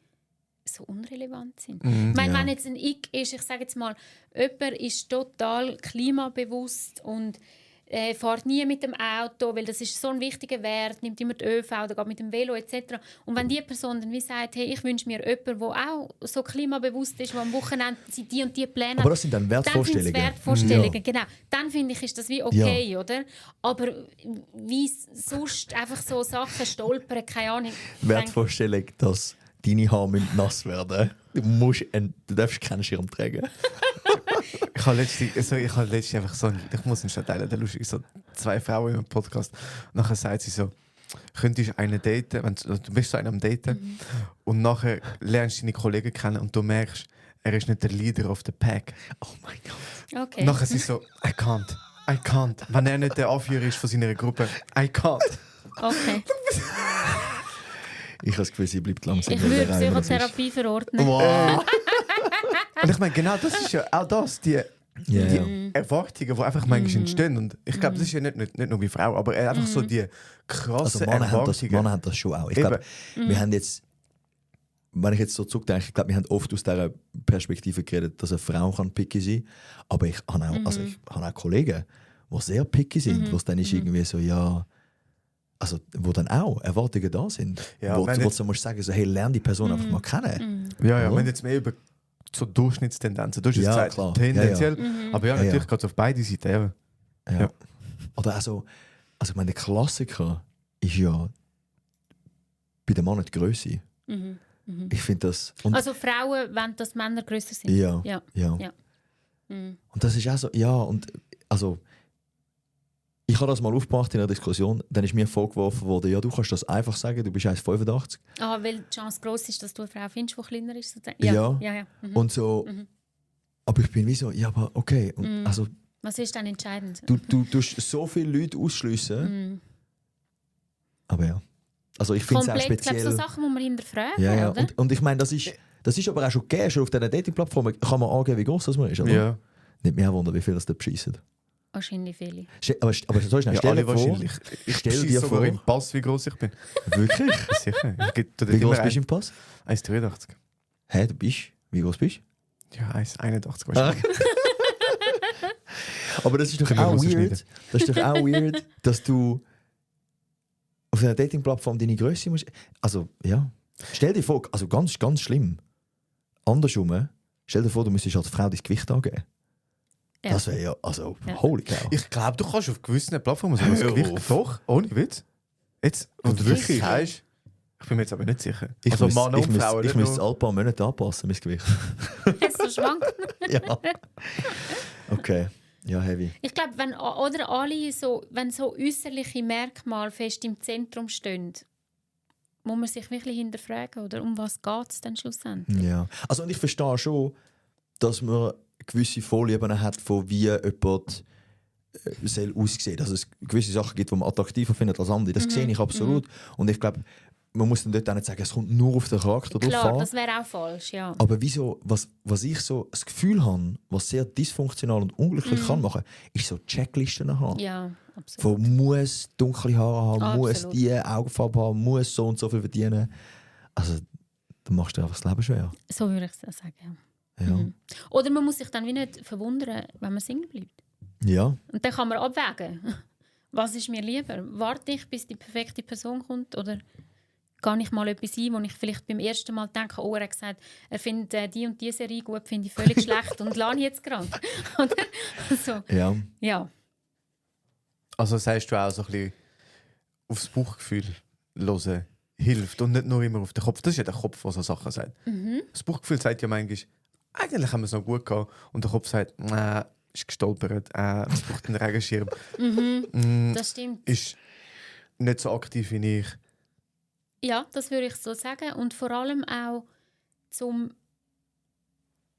so unrelevant sind. Ich meine, wenn jetzt ein Ich ist, ich sage jetzt mal, jemand ist total klimabewusst und fährt nie mit dem Auto, weil das ist so ein wichtiger Wert, nimmt immer die ÖV oder geht mit dem Velo etc. Und wenn die Person dann wie sagt, hey, ich wünsche mir jemanden, der auch so klimabewusst ist, der am Wochenende die und die Pläne hat. Aber das sind dann Wertvorstellungen. Dann Wertvorstellungen, Ja. genau. Dann finde ich, ist das wie okay, oder? Aber wie sonst einfach so Sachen stolpern, keine Ahnung. Wertvorstellung, dass deine Haare müssen nass werden. Du darfst keinen Schirm tragen. Ich habe letztens einfach so, ich muss ihn schon teilen, der lustig, so 2 Frauen im Podcast. Nachher sagt sie so, könntest du einen daten, du bist so einer am Daten und nachher lernst du deine Kollegen kennen und du merkst, er ist nicht der Leader of the pack. Oh mein Gott. Okay. Nachher sie so, I can't. Wenn er nicht der Anführer ist von seiner Gruppe, I can't. Okay. Ich habe das Gefühl, sie bleibt langsam. Ich würde Psychotherapie verordnen. Wow. Und ich meine, genau das ist ja auch das, die Ja. Erwartungen, die einfach manchmal entstehen. Und ich glaube, das ist ja nicht nur bei Frauen, aber einfach so die krassen Also Männer Erwartungen. haben das schon auch. Ich Eben. glaube, wir haben jetzt, wenn ich jetzt so zurückdenke, ich glaube, wir haben oft aus dieser Perspektive geredet, dass eine Frau picky sein kann. Aber ich habe auch, also ich habe auch Kollegen, die sehr picky sind, wo es dann ist irgendwie so, ja, also wo dann auch Erwartungen da sind. Ja, wo wenn du jetzt- so musst sagen, so, hey, lern die Person einfach mal kennen. Ja, Oder? wenn jetzt mehr über so Durchschnittstendenzen, du hast jetzt Ja, gesagt, klar. tendenziell, aber ja, Ja, natürlich ja. geht es auf beide Seiten. Ja. Ja. Ja. Oder also ich meine, der Klassiker ist ja bei den Männern die Grösse. Ich finde das... Und Also Frauen wollen, dass Männer grösser sind. ja, Ja. ja. Ja. Mhm. Und das ist auch so, ja, und also Ich habe das mal aufgebracht in einer Diskussion, dann ist mir vorgeworfen worden, ja, du kannst das einfach sagen, du bist 1,85. Weil die Chance gross ist, dass du eine Frau findest, die kleiner ist. Ja. Mhm. Und so, aber ich bin wie so, ja, aber okay. Und also, was ist dann entscheidend? du tust so viele Leute ausschliessen. Aber ja. Also ich finde es auch Komplett, speziell. Ich glaube, so Sachen muss man hinterfragen, Ja. oder? Und ich meine, das ist aber auch schon gegeben. Schon auf diesen Dating-Plattformen kann man angeben, wie groß das man ist. Oder? Ja. Nicht mehr wundern, wie viel das da beschissen. Wahrscheinlich viele. Aber so ist Ja, stell alle dir vor. wahrscheinlich. Ich Stell stell dir dir sogar vor. im Pass, wie groß ich bin. Wirklich? Sicher. Ich gebe dir Wie groß immer bist du im Pass? 1,83. Hä, du bist? Wie groß bist du? Ja, 1,81 wahrscheinlich. Aber das ist doch Können wir auch rausschneiden. weird. Das ist doch auch weird, dass du auf einer Dating-Plattform deine Größe musst. Also, ja. Stell dir vor, also ganz, ganz schlimm. Andersrum, stell dir vor, du müsstest als Frau dein Gewicht angeben. Ja. Das wäre ja, also, Ja. holy cow. Ich glaube, du kannst auf gewissen Plattformen so ein Hör Gewicht. auf. Doch, ohne Witz. Jetzt, wo du Wirklich? wirklich sagst, ich bin mir jetzt aber nicht sicher. Ich also muss, Mann ich und muss, Frau, ich nicht muss nur- alle paar Monate anpassen, mein Gewicht. Jetzt so schwankt. Ja. Okay. Ja, heavy. Ich glaube, wenn so äußerliche Merkmale fest im Zentrum stehen, muss man sich wirklich hinterfragen, oder? Um was geht es denn schlussendlich? Ja. Also, und ich verstehe schon, dass man gewisse Vorlieben hat, von wie jemand soll aussehen. Dass es gewisse Sachen gibt, die man attraktiver findet als andere. Das sehe ich absolut. Und ich glaube, man muss dann dort auch nicht sagen, es kommt nur auf den Charakter drauf Klar, an. das wäre auch falsch, ja. Aber wieso, was ich so das Gefühl habe, was sehr dysfunktional und unglücklich kann machen, ist so Checklisten haben. Ja, absolut. Von muss dunkle Haare haben, muss Absolut. die Augenfarbe haben, muss so und so viel verdienen. Also, dann machst du einfach das Leben schwer. So würde ich es sagen, ja. Ja. Oder man muss sich dann wie nicht verwundern, wenn man Single bleibt. Ja. Und dann kann man abwägen, was ist mir lieber? Warte ich, bis die perfekte Person kommt, oder gehe ich mal etwas ein, wo ich vielleicht beim ersten Mal denke, oh, er hat gesagt, er findet die und die Serie gut, finde ich völlig schlecht und lade ich jetzt gerade. Oder? So. Ja. Ja. Also sagst du auch so ein bisschen aufs Bauchgefühl hören hilft und nicht nur immer auf den Kopf. Das ist ja der Kopf, der so Sachen sagt. Das Bauchgefühl sagt ja manchmal, eigentlich haben wir es noch gut gehabt. Und der Kopf sagt, ist gestolpert, es braucht einen Regenschirm. Das stimmt. Ist nicht so aktiv wie ich. Ja, das würde ich so sagen. Und vor allem auch,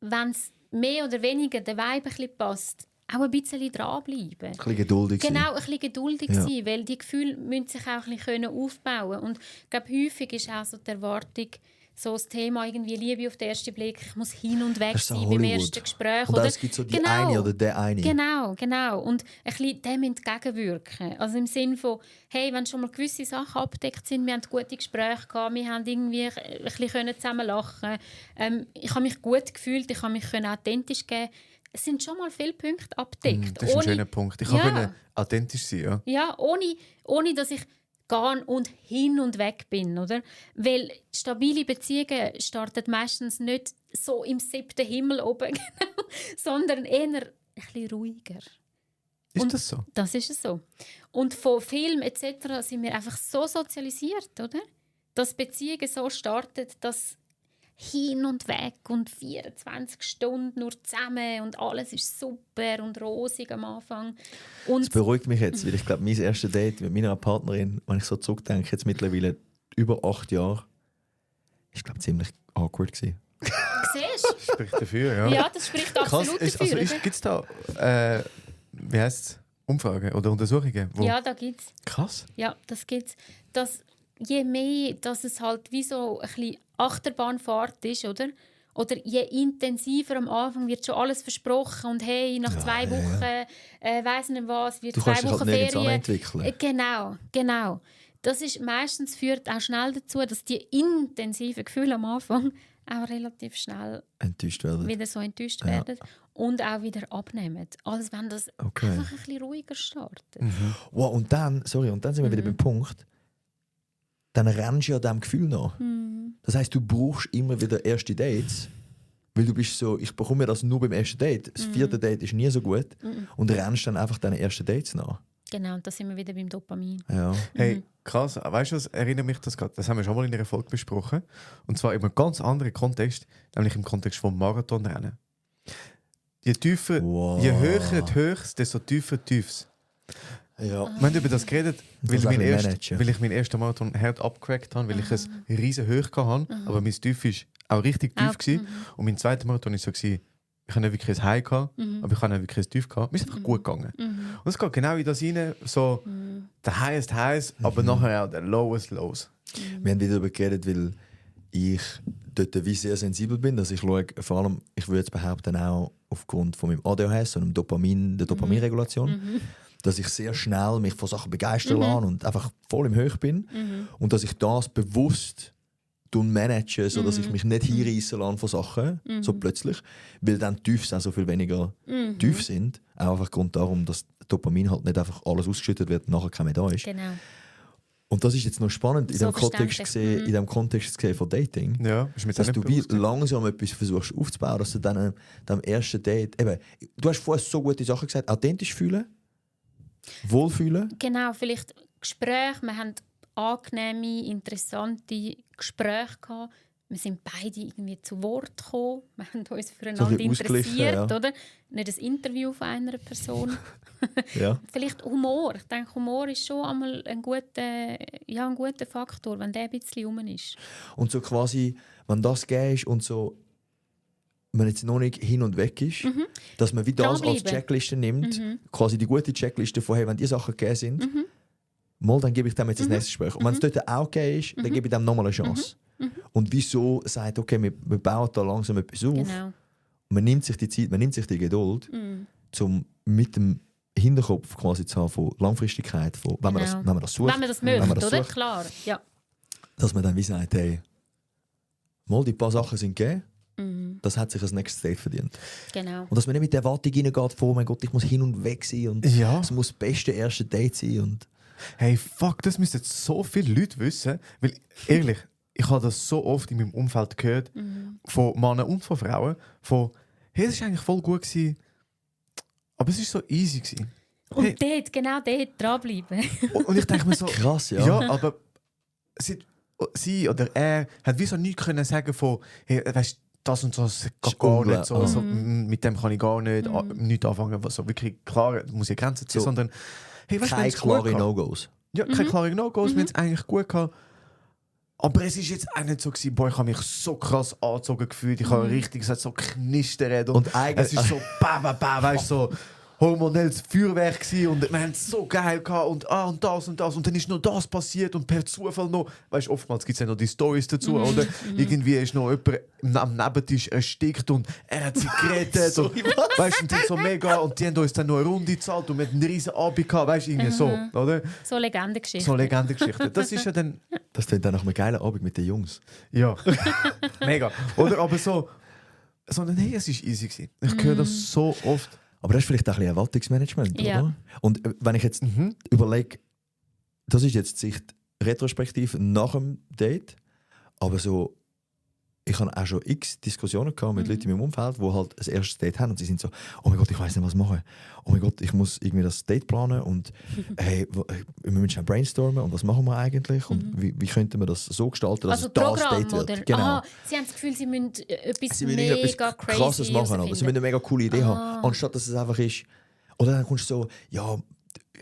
wenn es mehr oder weniger der Vibe ein bisschen passt, auch ein bisschen dranbleiben. Ein bisschen geduldig sein. Genau, ein bisschen geduldig Ja. sein, weil die Gefühle müssen sich auch ein bisschen aufbauen können. Und ich glaube, häufig ist auch so die Erwartung, so das Thema irgendwie Liebe auf den ersten Blick, ich muss hin und weg Das ist so sein beim Hollywood. ersten Gespräch. Und oder? es gibt so die Genau. eine oder der eine. Genau. Und ein bisschen dem entgegenwirken. Also im Sinne von, hey, wenn schon mal gewisse Sachen abgedeckt sind, wir haben gute Gespräche gehabt, wir haben irgendwie ein bisschen zusammen lachen. Ich habe mich gut gefühlt, ich habe mich authentisch geben. Es sind schon mal viele Punkte abgedeckt. Das ist ein schöner Punkt. Ich kann authentisch sein, ja. Ja, ohne dass ich gehen und hin und weg bin, oder? Weil stabile Beziehungen starten meistens nicht so im 7. Himmel oben, genau, sondern eher ein bisschen ruhiger. Ist das so? Das ist es so. Und von Film etc. sind wir einfach so sozialisiert, oder? Dass Beziehungen so starten, dass hin und weg und 24 Stunden nur zusammen und alles ist super und rosig am Anfang. Das Und beruhigt mich jetzt, weil ich glaube, mein erstes Date mit meiner Partnerin, wenn ich so zurückdenke, jetzt mittlerweile über 8 Jahre, ist glaube ziemlich awkward gewesen. siehst du? Spricht dafür, ja. Ja, das spricht absolut dafür. oder? Gibt es da, wie heisst es, Umfragen oder Untersuchungen? Wo Ja, da gibt es. Krass. Ja, das gibt's. Dass je mehr, dass es halt wie so ein bisschen Achterbahnfahrt ist, oder? Oder je intensiver am Anfang wird schon alles versprochen und hey, nach 2 Wochen, weiss nicht was, wird Du 2 kannst dich Wochen halt nirgends Ferien. entwickeln. Genau. Das ist meistens führt auch schnell dazu, dass die intensiven Gefühle am Anfang auch relativ schnell Enttäuscht werden. wieder so enttäuscht werden und auch wieder abnehmen. Als wenn das Okay. einfach ein bisschen ruhiger startet. Wow, und dann sind wir wieder beim Punkt, dann rennst du ja diesem Gefühl nach. Das heisst, du brauchst immer wieder erste Dates, weil du bist so, ich bekomme das nur beim ersten Date. Das 4. Date ist nie so gut und rennst dann einfach deinen ersten Dates nach. Genau, und da sind wir wieder beim Dopamin. Ja. Hey, krass, weißt du, was erinnert mich das gerade? Das haben wir schon mal in einer Folge besprochen. Und zwar in einem ganz anderen Kontext, nämlich im Kontext vom Marathonrennen. Je tiefer, Wow. je höher die Höchst, desto tiefer die Tiefs. Ja. Wir haben über das geredet, weil Das auch ich managen. meinen ersten Marathon hart abgecrackt habe, weil ich es riesen hoch hatte, aber mein Tief war auch richtig tief. Gewesen. Und mein zweiter Marathon war so, ich habe nicht wirklich ein High gehabt, aber ich habe nicht wirklich ein Tief gehabt. Mir ist einfach gut gegangen. Und es geht genau in das rein, so der highest highs, aber nachher auch der lowest lows. Wir haben wieder darüber geredet, weil ich dort wie sehr sensibel bin, dass ich schaue, vor allem, ich würde jetzt behaupten, auch aufgrund von meinem ADHS und der Dopaminregulation, dass ich sehr schnell mich von Sachen begeistern lasse und einfach voll im Höch bin und dass ich das bewusst manage, sodass ich mich nicht hinreissen lasse von Sachen, so plötzlich, weil dann die Tiefs auch so viel weniger tief sind, auch einfach Grund darum, dass Dopamin halt nicht einfach alles ausgeschüttet wird und nachher keiner mehr da ist. Genau. Und das ist jetzt noch spannend in So dem Kontext verständlich. gesehen, in dem Kontext gesehen von Dating, Ja, ist mir dass nicht du wie bewusst gewesen. langsam etwas versuchst aufzubauen, dass du dann am ersten Date, eben, du hast vorher so gute Sachen gesagt, authentisch fühlen, wohlfühlen. Genau, vielleicht Gespräche. Wir haben angenehme, interessante Gespräche gehabt. Wir sind beide irgendwie zu Wort gekommen. Wir haben uns füreinander So ein bisschen ausgeglichen, interessiert, ja. oder? Nicht ein Interview von einer Person. Ja. Vielleicht Humor. Ich denke, Humor ist schon einmal ein guter Faktor, wenn der ein bisschen rum ist. Und so quasi, wenn das gegeben ist und so, man jetzt noch nicht hin und weg ist, dass man wie das als Dranbleiben. Checkliste nimmt, quasi die gute Checkliste von, hey, wenn die Sachen gegeben sind, mal, dann gebe ich dem jetzt das nächste Gespräch. Und wenn es dort auch gegeben ist, dann gebe ich dem nochmal eine Chance. Und wieso sagt, okay, wir bauen da langsam etwas auf, Genau. und man nimmt sich die Zeit, man nimmt sich die Geduld, um mit dem Hinterkopf quasi zu haben von Langfristigkeit, von, wenn, Genau. man das sucht, Wenn man das möchte, man das oder? sucht, Klar. Ja. dass man dann wie sagt, hey, mal die paar Sachen sind gegeben, das hat sich als nächstes Date verdient. Genau. Und dass man nicht mit der Erwartung reingeht, von, oh mein Gott, ich muss hin und weg sein und Ja. es muss das beste erste Date sein. Und Hey, fuck, das müssen so viele Leute wissen. Weil, ehrlich, ich habe das so oft in meinem Umfeld gehört, von Männern und von Frauen, von, hey, das war eigentlich voll gut gewesen, aber es war so easy gewesen. Und genau dort dranbleiben. Und ich denke mir so, krass, ja. ja, aber sie oder er hat wie so nichts können sagen von, hey, weißt, das und das geht gar nicht so, so mit dem kann ich gar nicht nichts anfangen, was so wirklich klar, muss ich Grenzen ziehen, So. sondern hey, weißt, wir keine haben's gut klare gehabt. No-Gos. Ja, keine klaren No-Gos, wir haben es eigentlich gut gehabt. Aber es war jetzt auch nicht so, gewesen, boah, ich habe mich so krass angezogen gefühlt, ich habe richtig gesagt, so knistert Und eigentlich- es ist so weißt so hormonelles Feuerwerk gewesen und wir haben es so geil gehabt und und das und dann ist noch das passiert und per Zufall noch, weißt, oftmals gibt es ja noch die Stories dazu, oder? Irgendwie ist noch jemand am Nebentisch erstickt und er hat sie gerettet und, weißt, und dann so mega und die haben uns dann noch eine Runde gezahlt und wir hatten einen riesen Abend gehabt, weißt, irgendwie so, oder? So Legendengeschichte. So Legendengeschichten. Das ist ja dann, Das klingt dann nach einem geilen Abend mit den Jungs. ja, mega. Oder aber so, sondern hey, es war easy gewesen. Ich höre das so oft. Aber das ist vielleicht auch ein bisschen Erwartungsmanagement, Ja. oder? Und wenn ich jetzt überlege, das ist jetzt die Sicht retrospektiv nach dem Date, aber so, ich habe auch schon x Diskussionen gehabt mit Leuten in meinem Umfeld, die halt ein erstes Date haben und sie sind so, oh mein Gott, ich weiß nicht, was machen. Oh mein Gott, ich muss irgendwie das Date planen und hey, wir müssen schnell brainstormen und was machen wir eigentlich und wie könnten wir das so gestalten, dass Also es das Programm, Date wird. oder? Genau. Aha, Sie haben das Gefühl, Sie müssen etwas Sie müssen mega etwas crazy Krasses machen, oder? Sie müssen herausfinden. eine mega coole Idee haben, anstatt dass es einfach ist. Oder dann kommst du so, ja,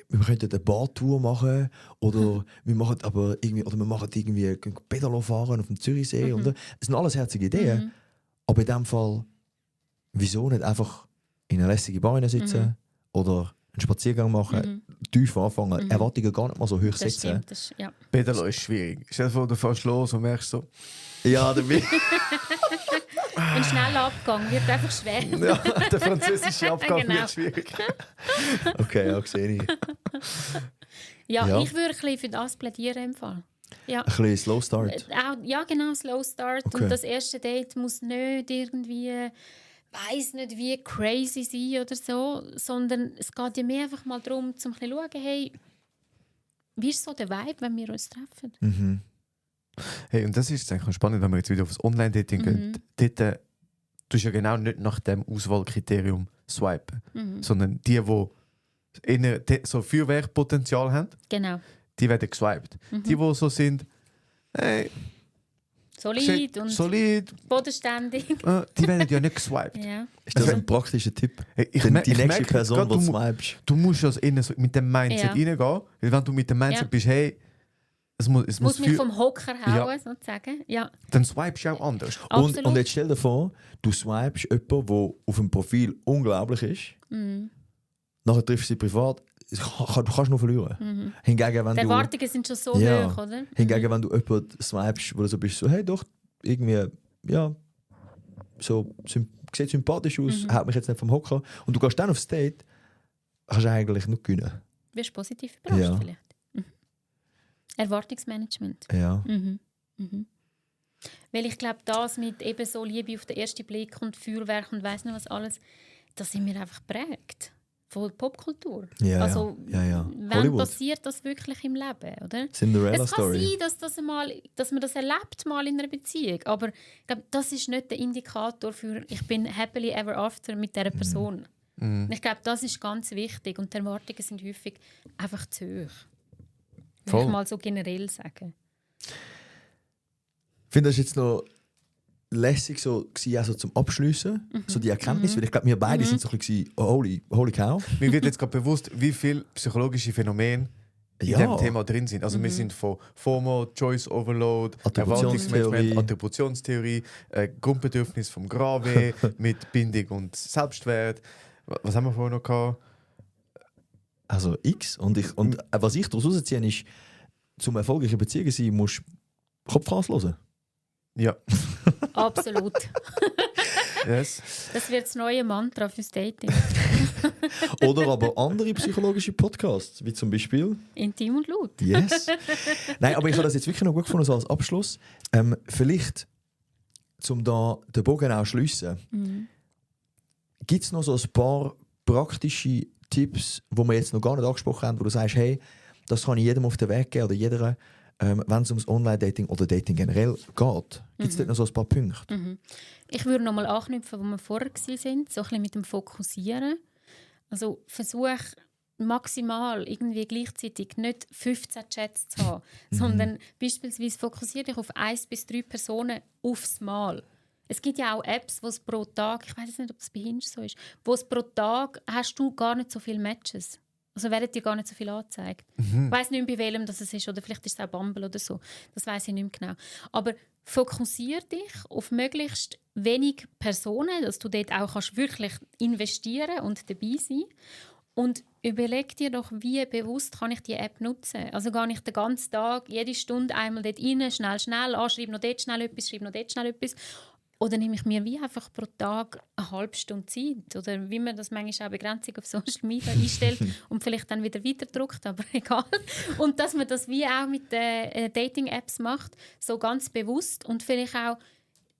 wir könnten eine Badtour machen oder wir machen aber irgendwie, oder wir machen irgendwie Pedalo fahren auf dem Zürichsee. Und, das sind alles herzige Ideen. Aber in dem Fall, wieso nicht einfach in einer lässigen Bar sitzen oder einen Spaziergang machen, tief anfangen, Erwartungen gar nicht mal so hoch Das setzen. stimmt. Das, ja. Pedalo ist schwierig. Stell dir vor, du fährst los und merkst so, Ja, dabei. Ein schneller Abgang wird einfach schwer. ja, der französische Abgang Genau. wird schwierig. Okay, ja, sehe ich. Ja, Ja. ich würde ein bisschen für das plädieren im Fall. Ja. Ein bisschen Slow Start. Auch, ja, genau, Slow Start. Okay. Und das erste Date muss nicht irgendwie, weiss nicht wie crazy sein oder so, sondern es geht ja mehr einfach mal darum, zum ein bisschen schauen, hey, wie ist so der Vibe, wenn wir uns treffen? Hey, und das ist jetzt eigentlich spannend, wenn wir jetzt wieder auf das Online-Dating gehen. Dort tust du ja genau nicht nach dem Auswahlkriterium swipen, sondern die so Feuerwerkpotenzial haben, Genau. die werden geswiped. Die so sind, hey, Solid und solid. bodenständig. Die werden ja nicht geswiped. Ja. Ist das ein praktischer Tipp? Ich Die nächste merke Person, grad, die swipest. Du musst also innen so mit dem Mindset Ja. reingehen. Weil wenn du mit dem Mindset Ja. bist, hey, es muss Muss mich viel, vom Hocker hauen, sozusagen. Ja, dann swipest du auch anders. absolut. Und jetzt stell dir vor, du swipest jemanden, der auf dem Profil unglaublich ist. Nachher triffst du sie privat. Du kannst nur verlieren. Hingegen, wenn Die du, Erwartungen sind schon so Ja. hoch, oder? hingegen, wenn du jemanden swipest, wo du so bist, so, hey doch, irgendwie, ja, so, sieht sympathisch aus, haut mich jetzt nicht vom Hocker. Und du gehst dann aufs Date, kannst du eigentlich nur gewinnen. Wirst du positiv überrascht Ja. vielleicht. Erwartungsmanagement. Ja. Weil ich glaube, das mit eben so Liebe auf den ersten Blick und Feuerwerk und weiss nicht was alles, das sind wir einfach geprägt von Popkultur. Ja, also, ja. wann Hollywood. passiert das wirklich im Leben, oder? Cinderella Es kann Story. sein, dass man das erlebt mal in einer Beziehung, aber ich glaube, das ist nicht der Indikator für «ich bin happily ever after mit dieser Person». Ich glaube, das ist ganz wichtig und die Erwartungen sind häufig einfach zu hoch. Würde Voll. ich mal so generell sagen. Ich finde das jetzt noch lässig so, gewesen, also zum Abschliessen, so die Erkenntnis, weil ich glaube, wir beide sind so ein bisschen oh, holy cow. Mir wird jetzt gerade bewusst, wie viele psychologische Phänomene in Ja. diesem Thema drin sind. Also wir sind von FOMO, Choice Overload, Erwartungsmanagement, Attributionstheorie, Grundbedürfnis vom Grave mit Bindung und Selbstwert. Was haben wir vorher noch gehabt? Also X. Und was ich daraus rausziehe, ist, zum erfolgreichen Beziehungen sein, musst du Kopf hören. Ja. Absolut. Yes. Das wird das neue Mantra fürs Dating. Oder aber andere psychologische Podcasts, wie zum Beispiel Intim und laut. Yes. Nein, aber ich habe das jetzt wirklich noch gut gefunden, so als Abschluss. Vielleicht, um da den Bogen auch zu schliessen, gibt es noch so ein paar praktische Tipps, die wir jetzt noch gar nicht angesprochen haben, wo du sagst, hey, das kann ich jedem auf den Weg geben oder jeder, wenn es ums Online-Dating oder Dating generell geht. Gibt es dort noch so ein paar Punkte? Ich würde nochmal anknüpfen, wo wir vorher waren, so ein bisschen mit dem Fokussieren. Also versuch maximal irgendwie gleichzeitig nicht 15 Chats zu haben, sondern beispielsweise fokussiere dich auf 1 bis 3 Personen aufs Mal. Es gibt ja auch Apps, wo es pro Tag, ich weiß nicht, ob es bei Hinge so ist, wo es pro Tag hast du gar nicht so viele Matches. Also werden dir gar nicht so viel angezeigt. Ich weiss nicht mehr, bei welchem das ist, oder vielleicht ist es auch Bumble oder so. Das weiss ich nicht mehr genau. Aber fokussiere dich auf möglichst wenig Personen, dass du dort auch kannst wirklich investieren und dabei sein. Und überleg dir doch, wie bewusst kann ich die App nutzen. Also gehe ich den ganzen Tag, jede Stunde einmal dort rein, schnell, schreibe noch dort schnell etwas, schreibe noch dort schnell etwas. Oder nehme ich mir wie einfach pro Tag eine halbe Stunde Zeit? Oder wie man das manchmal auch Begrenzung auf Social Media einstellt und vielleicht dann wieder weiterdruckt, aber egal. Und dass man das wie auch mit den Dating-Apps macht, so ganz bewusst. Und vielleicht auch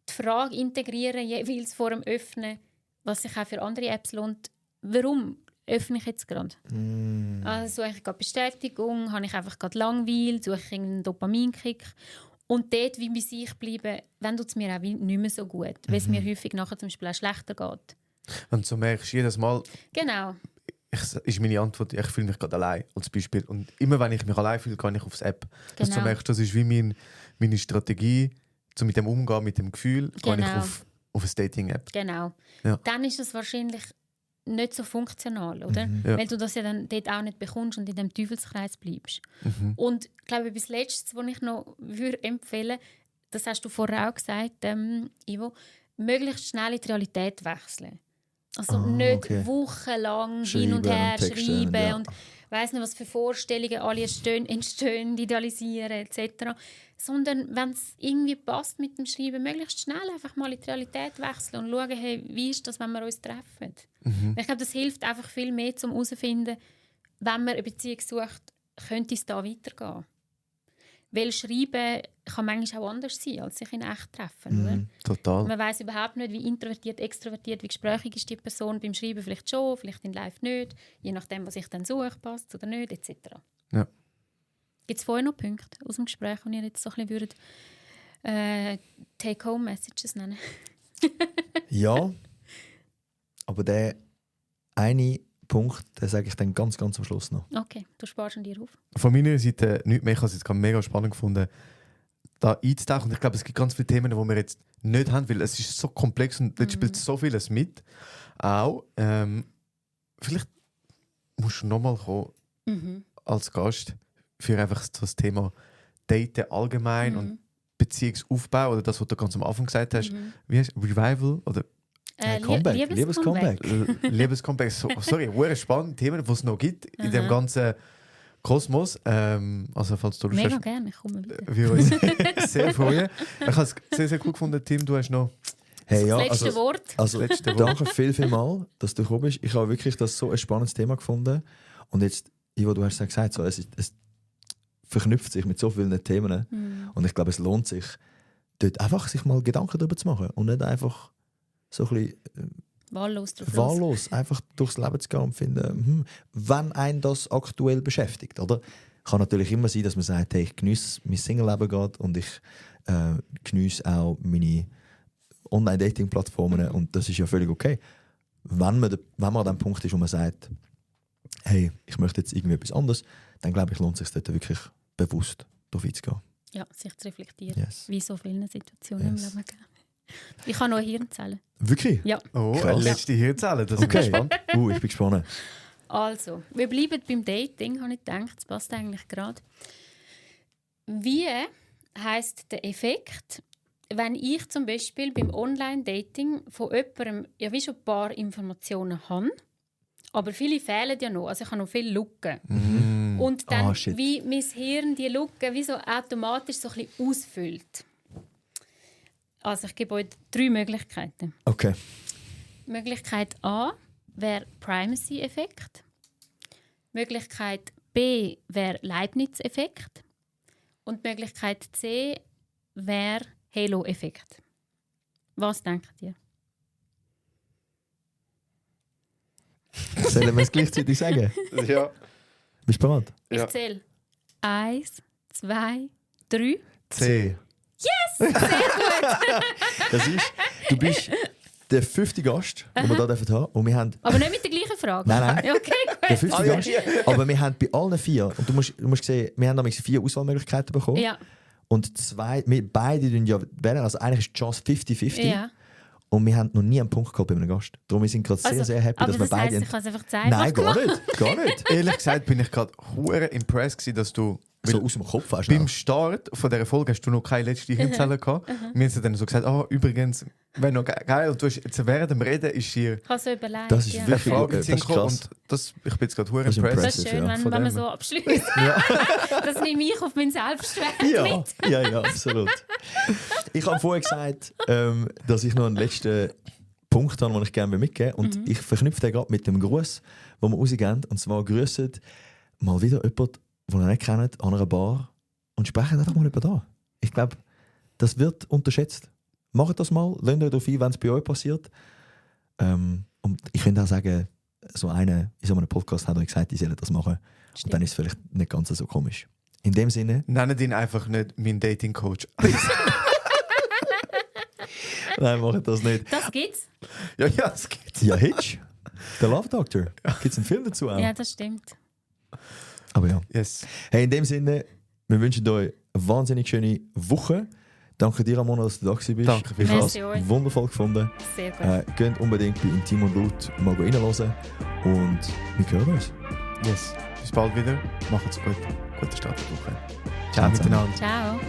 die Frage integrieren, jeweils vor dem Öffnen, was sich auch für andere Apps lohnt. Warum öffne ich jetzt gerade? Also suche ich gerade Bestätigung, habe ich einfach gerade Langweil, suche ich einen Dopaminkick. Und dort, wie bei sich bleiben, wenn es mir auch nicht mehr so gut, weil es mir häufig nachher zum Beispiel auch schlechter geht. Und so merkst du jedes Mal, Genau. ist meine Antwort, ich fühle mich gerade allein, als Beispiel. Und immer wenn ich mich allein fühle, gehe ich aufs App. Genau. Also, du merkst, das ist wie meine Strategie, um mit dem Umgehen, mit dem Gefühl, gehe ich Genau. auf eine Dating-App. Genau. Ja. Dann ist es wahrscheinlich nicht so funktional, oder? Ja. Weil du das ja dann dort auch nicht bekommst und in dem Teufelskreis bleibst. Und ich glaube, etwas Letztes, was ich noch empfehlen würde, das hast du vorher auch gesagt, Ivo, möglichst schnell in die Realität wechseln. Also nicht wochenlang hin und Schreiben her und texten, schreiben ja. und weiss nicht, was für Vorstellungen alle entstehen, idealisieren etc. Sondern wenn es irgendwie passt mit dem Schreiben, möglichst schnell einfach mal in die Realität wechseln und schauen, hey, wie ist das, wenn wir uns treffen. Ich glaube, das hilft einfach viel mehr, um herauszufinden, wenn man eine Beziehung sucht, könnte es da weitergehen. Weil Schreiben kann manchmal auch anders sein, als sich in echt treffen. Oder? Total. Man weiss überhaupt nicht, wie introvertiert, extrovertiert, wie gesprächig ist die Person. Beim Schreiben vielleicht schon, vielleicht in Live nicht. Je nachdem, was ich dann suche, passt oder nicht, etc. Ja. Gibt es vorher noch Punkte aus dem Gespräch, die ihr jetzt so ein bisschen Take-Home-Messages nennen? Ja, aber der eine Punkt, den sage ich dann ganz, ganz am Schluss noch. Okay, du sparst ihn dir auf. Von meiner Seite nichts mehr. Ich habe es jetzt gerade mega spannend gefunden. da einzutauchen. Und ich glaube, es gibt ganz viele Themen, die wir jetzt nicht haben, weil es ist so komplex und dort spielt so vieles mit. Auch, vielleicht musst du nochmal kommen als Gast für einfach das Thema Daten allgemein und Beziehungsaufbau oder das, was du ganz am Anfang gesagt hast. Wie heißt Revival oder Comeback, Liebescomeback. Liebescomeback. Sorry, ein spannende Themen, die es noch gibt in dem ganzen Kosmos. Also, falls du Mega gerne, ich komme wieder. wir uns sehr freuen. Ich habe es sehr, sehr gut gefunden, Tim. Du hast noch Hey, ja, Das letzte Wort. Also, letzte Wort. danke viel mal, dass du gekommen bist. Ich habe wirklich das so ein spannendes Thema gefunden. Und jetzt, Ivo, du hast es gesagt, so, es verknüpft sich mit so vielen Themen. Und ich glaube, es lohnt sich, dort einfach sich mal Gedanken darüber zu machen. Und nicht einfach so ein bisschen Wahllos drauf los. wahllos einfach durchs Leben zu gehen und finden, wenn einen das aktuell beschäftigt. Oder? Kann natürlich immer sein, dass man sagt, hey, ich geniesse mein Single-Leben gerade und ich geniesse auch meine Online-Dating-Plattformen und das ist ja völlig okay. Wenn man an dem Punkt ist, wo man sagt, hey, ich möchte jetzt irgendwie etwas anderes, dann glaube ich, lohnt es sich dort wirklich bewusst darauf einzugehen. Ja, sich zu reflektieren. Yes. Wie so viele Situationen im Leben. Ich habe noch Hirnzellen. Wirklich? Ja. Oh, Krass. eine letzte Hirnzelle, das ist Okay. spannend. Ich bin gespannt. Also, wir bleiben beim Dating, habe ich gedacht. Das passt eigentlich gerade. Wie heisst der Effekt, wenn ich zum Beispiel beim Online-Dating von jemandem ja wie schon ein paar Informationen habe, aber viele fehlen ja noch, also ich habe noch viele Lücken. Und dann, shit. wie mein Hirn die Lücken wie so automatisch so ein bisschen ausfüllt. Also ich gebe euch 3 Möglichkeiten. Okay. Möglichkeit A wäre Primacy-Effekt. Möglichkeit B wäre Leibniz-Effekt. Und Möglichkeit C wäre Halo-Effekt. Was denkt ihr? Sollen wir es gleichzeitig sagen? Ja. Bist du bereit? Ja. Ich zähle 1, 2, 3. C. Das ist, du bist der 5. Gast, den wir hier haben dürfen. Und wir haben Aber nicht mit der gleichen Frage. Nein. Ja, okay, der gut. 5. Gast, aber wir haben bei allen 4, und du musst sehen, wir haben damals 4 Auswahlmöglichkeiten bekommen. Ja, Und 2, wir beide ja wählen, also eigentlich ist die Chance 50-50. ja. Und wir haben noch nie einen Punkt gehabt bei einem Gast. Darum sind wir gerade sehr, sehr happy, aber dass wir das heisst, beide... ich kann es einfach zu einfach Nein, gar gemacht. nicht. Gar nicht. Ehrlich gesagt bin ich gerade hure impressed gewesen, dass du So aus dem Kopf hast. beim Start von dieser Folge hast du noch keine letzte Hirnzelle gehabt. Wir haben dann so gesagt, übrigens, wäre noch geil. Und du hast jetzt während dem Reden ist hier Ich habe so überlegt. Das ist ja. eine wirklich- Frage das in den ist Sinn gekommen. krass. Und ich bin jetzt gerade hure Das ist impressed. Das ist schön, Ja, wenn von man dem. so abschließt. Das nehme ich auf meinen Selbstwert Ja, mit. ja, absolut. Ich habe vorher gesagt, dass ich noch einen letzten Punkt habe, den ich gerne mitgeben will. Und ich verknüpfe den gerade mit dem Gruß, den wir rausgeben. Und zwar grüßen mal wieder jemanden, den ihr nicht kennt, an einer Bar und sprechen einfach mal über da. Ich glaube, das wird unterschätzt. Macht das mal, lernt euch darauf ein, wenn es bei euch passiert. Und ich könnte auch sagen, so einer in so einem Podcast hat euch gesagt, die sollen das machen. Und dann ist es vielleicht nicht ganz so komisch. In dem Sinne, Nennt ihn einfach nicht mein Dating-Coach. nein, macht das nicht. Das gibt's. ja, es geht. Ja, Hitch, der Love Doctor. Gibt es einen Film dazu auch? Ja, das stimmt. Aber ja. Yes. Hey, in dem Sinne, wir wünschen euch eine wahnsinnig schöne Woche. Danke dir, Ramona, dass du da bist. Danke Ich habe es Merci euch. wundervoll gefunden. Sehr gut. Geht unbedingt bei Intim und Laut mal reinhören. Und wir hören uns. Yes. Bis bald wieder. Macht's gut. Gute Start in die Woche. Ciao Ciao zusammen. miteinander. Ciao.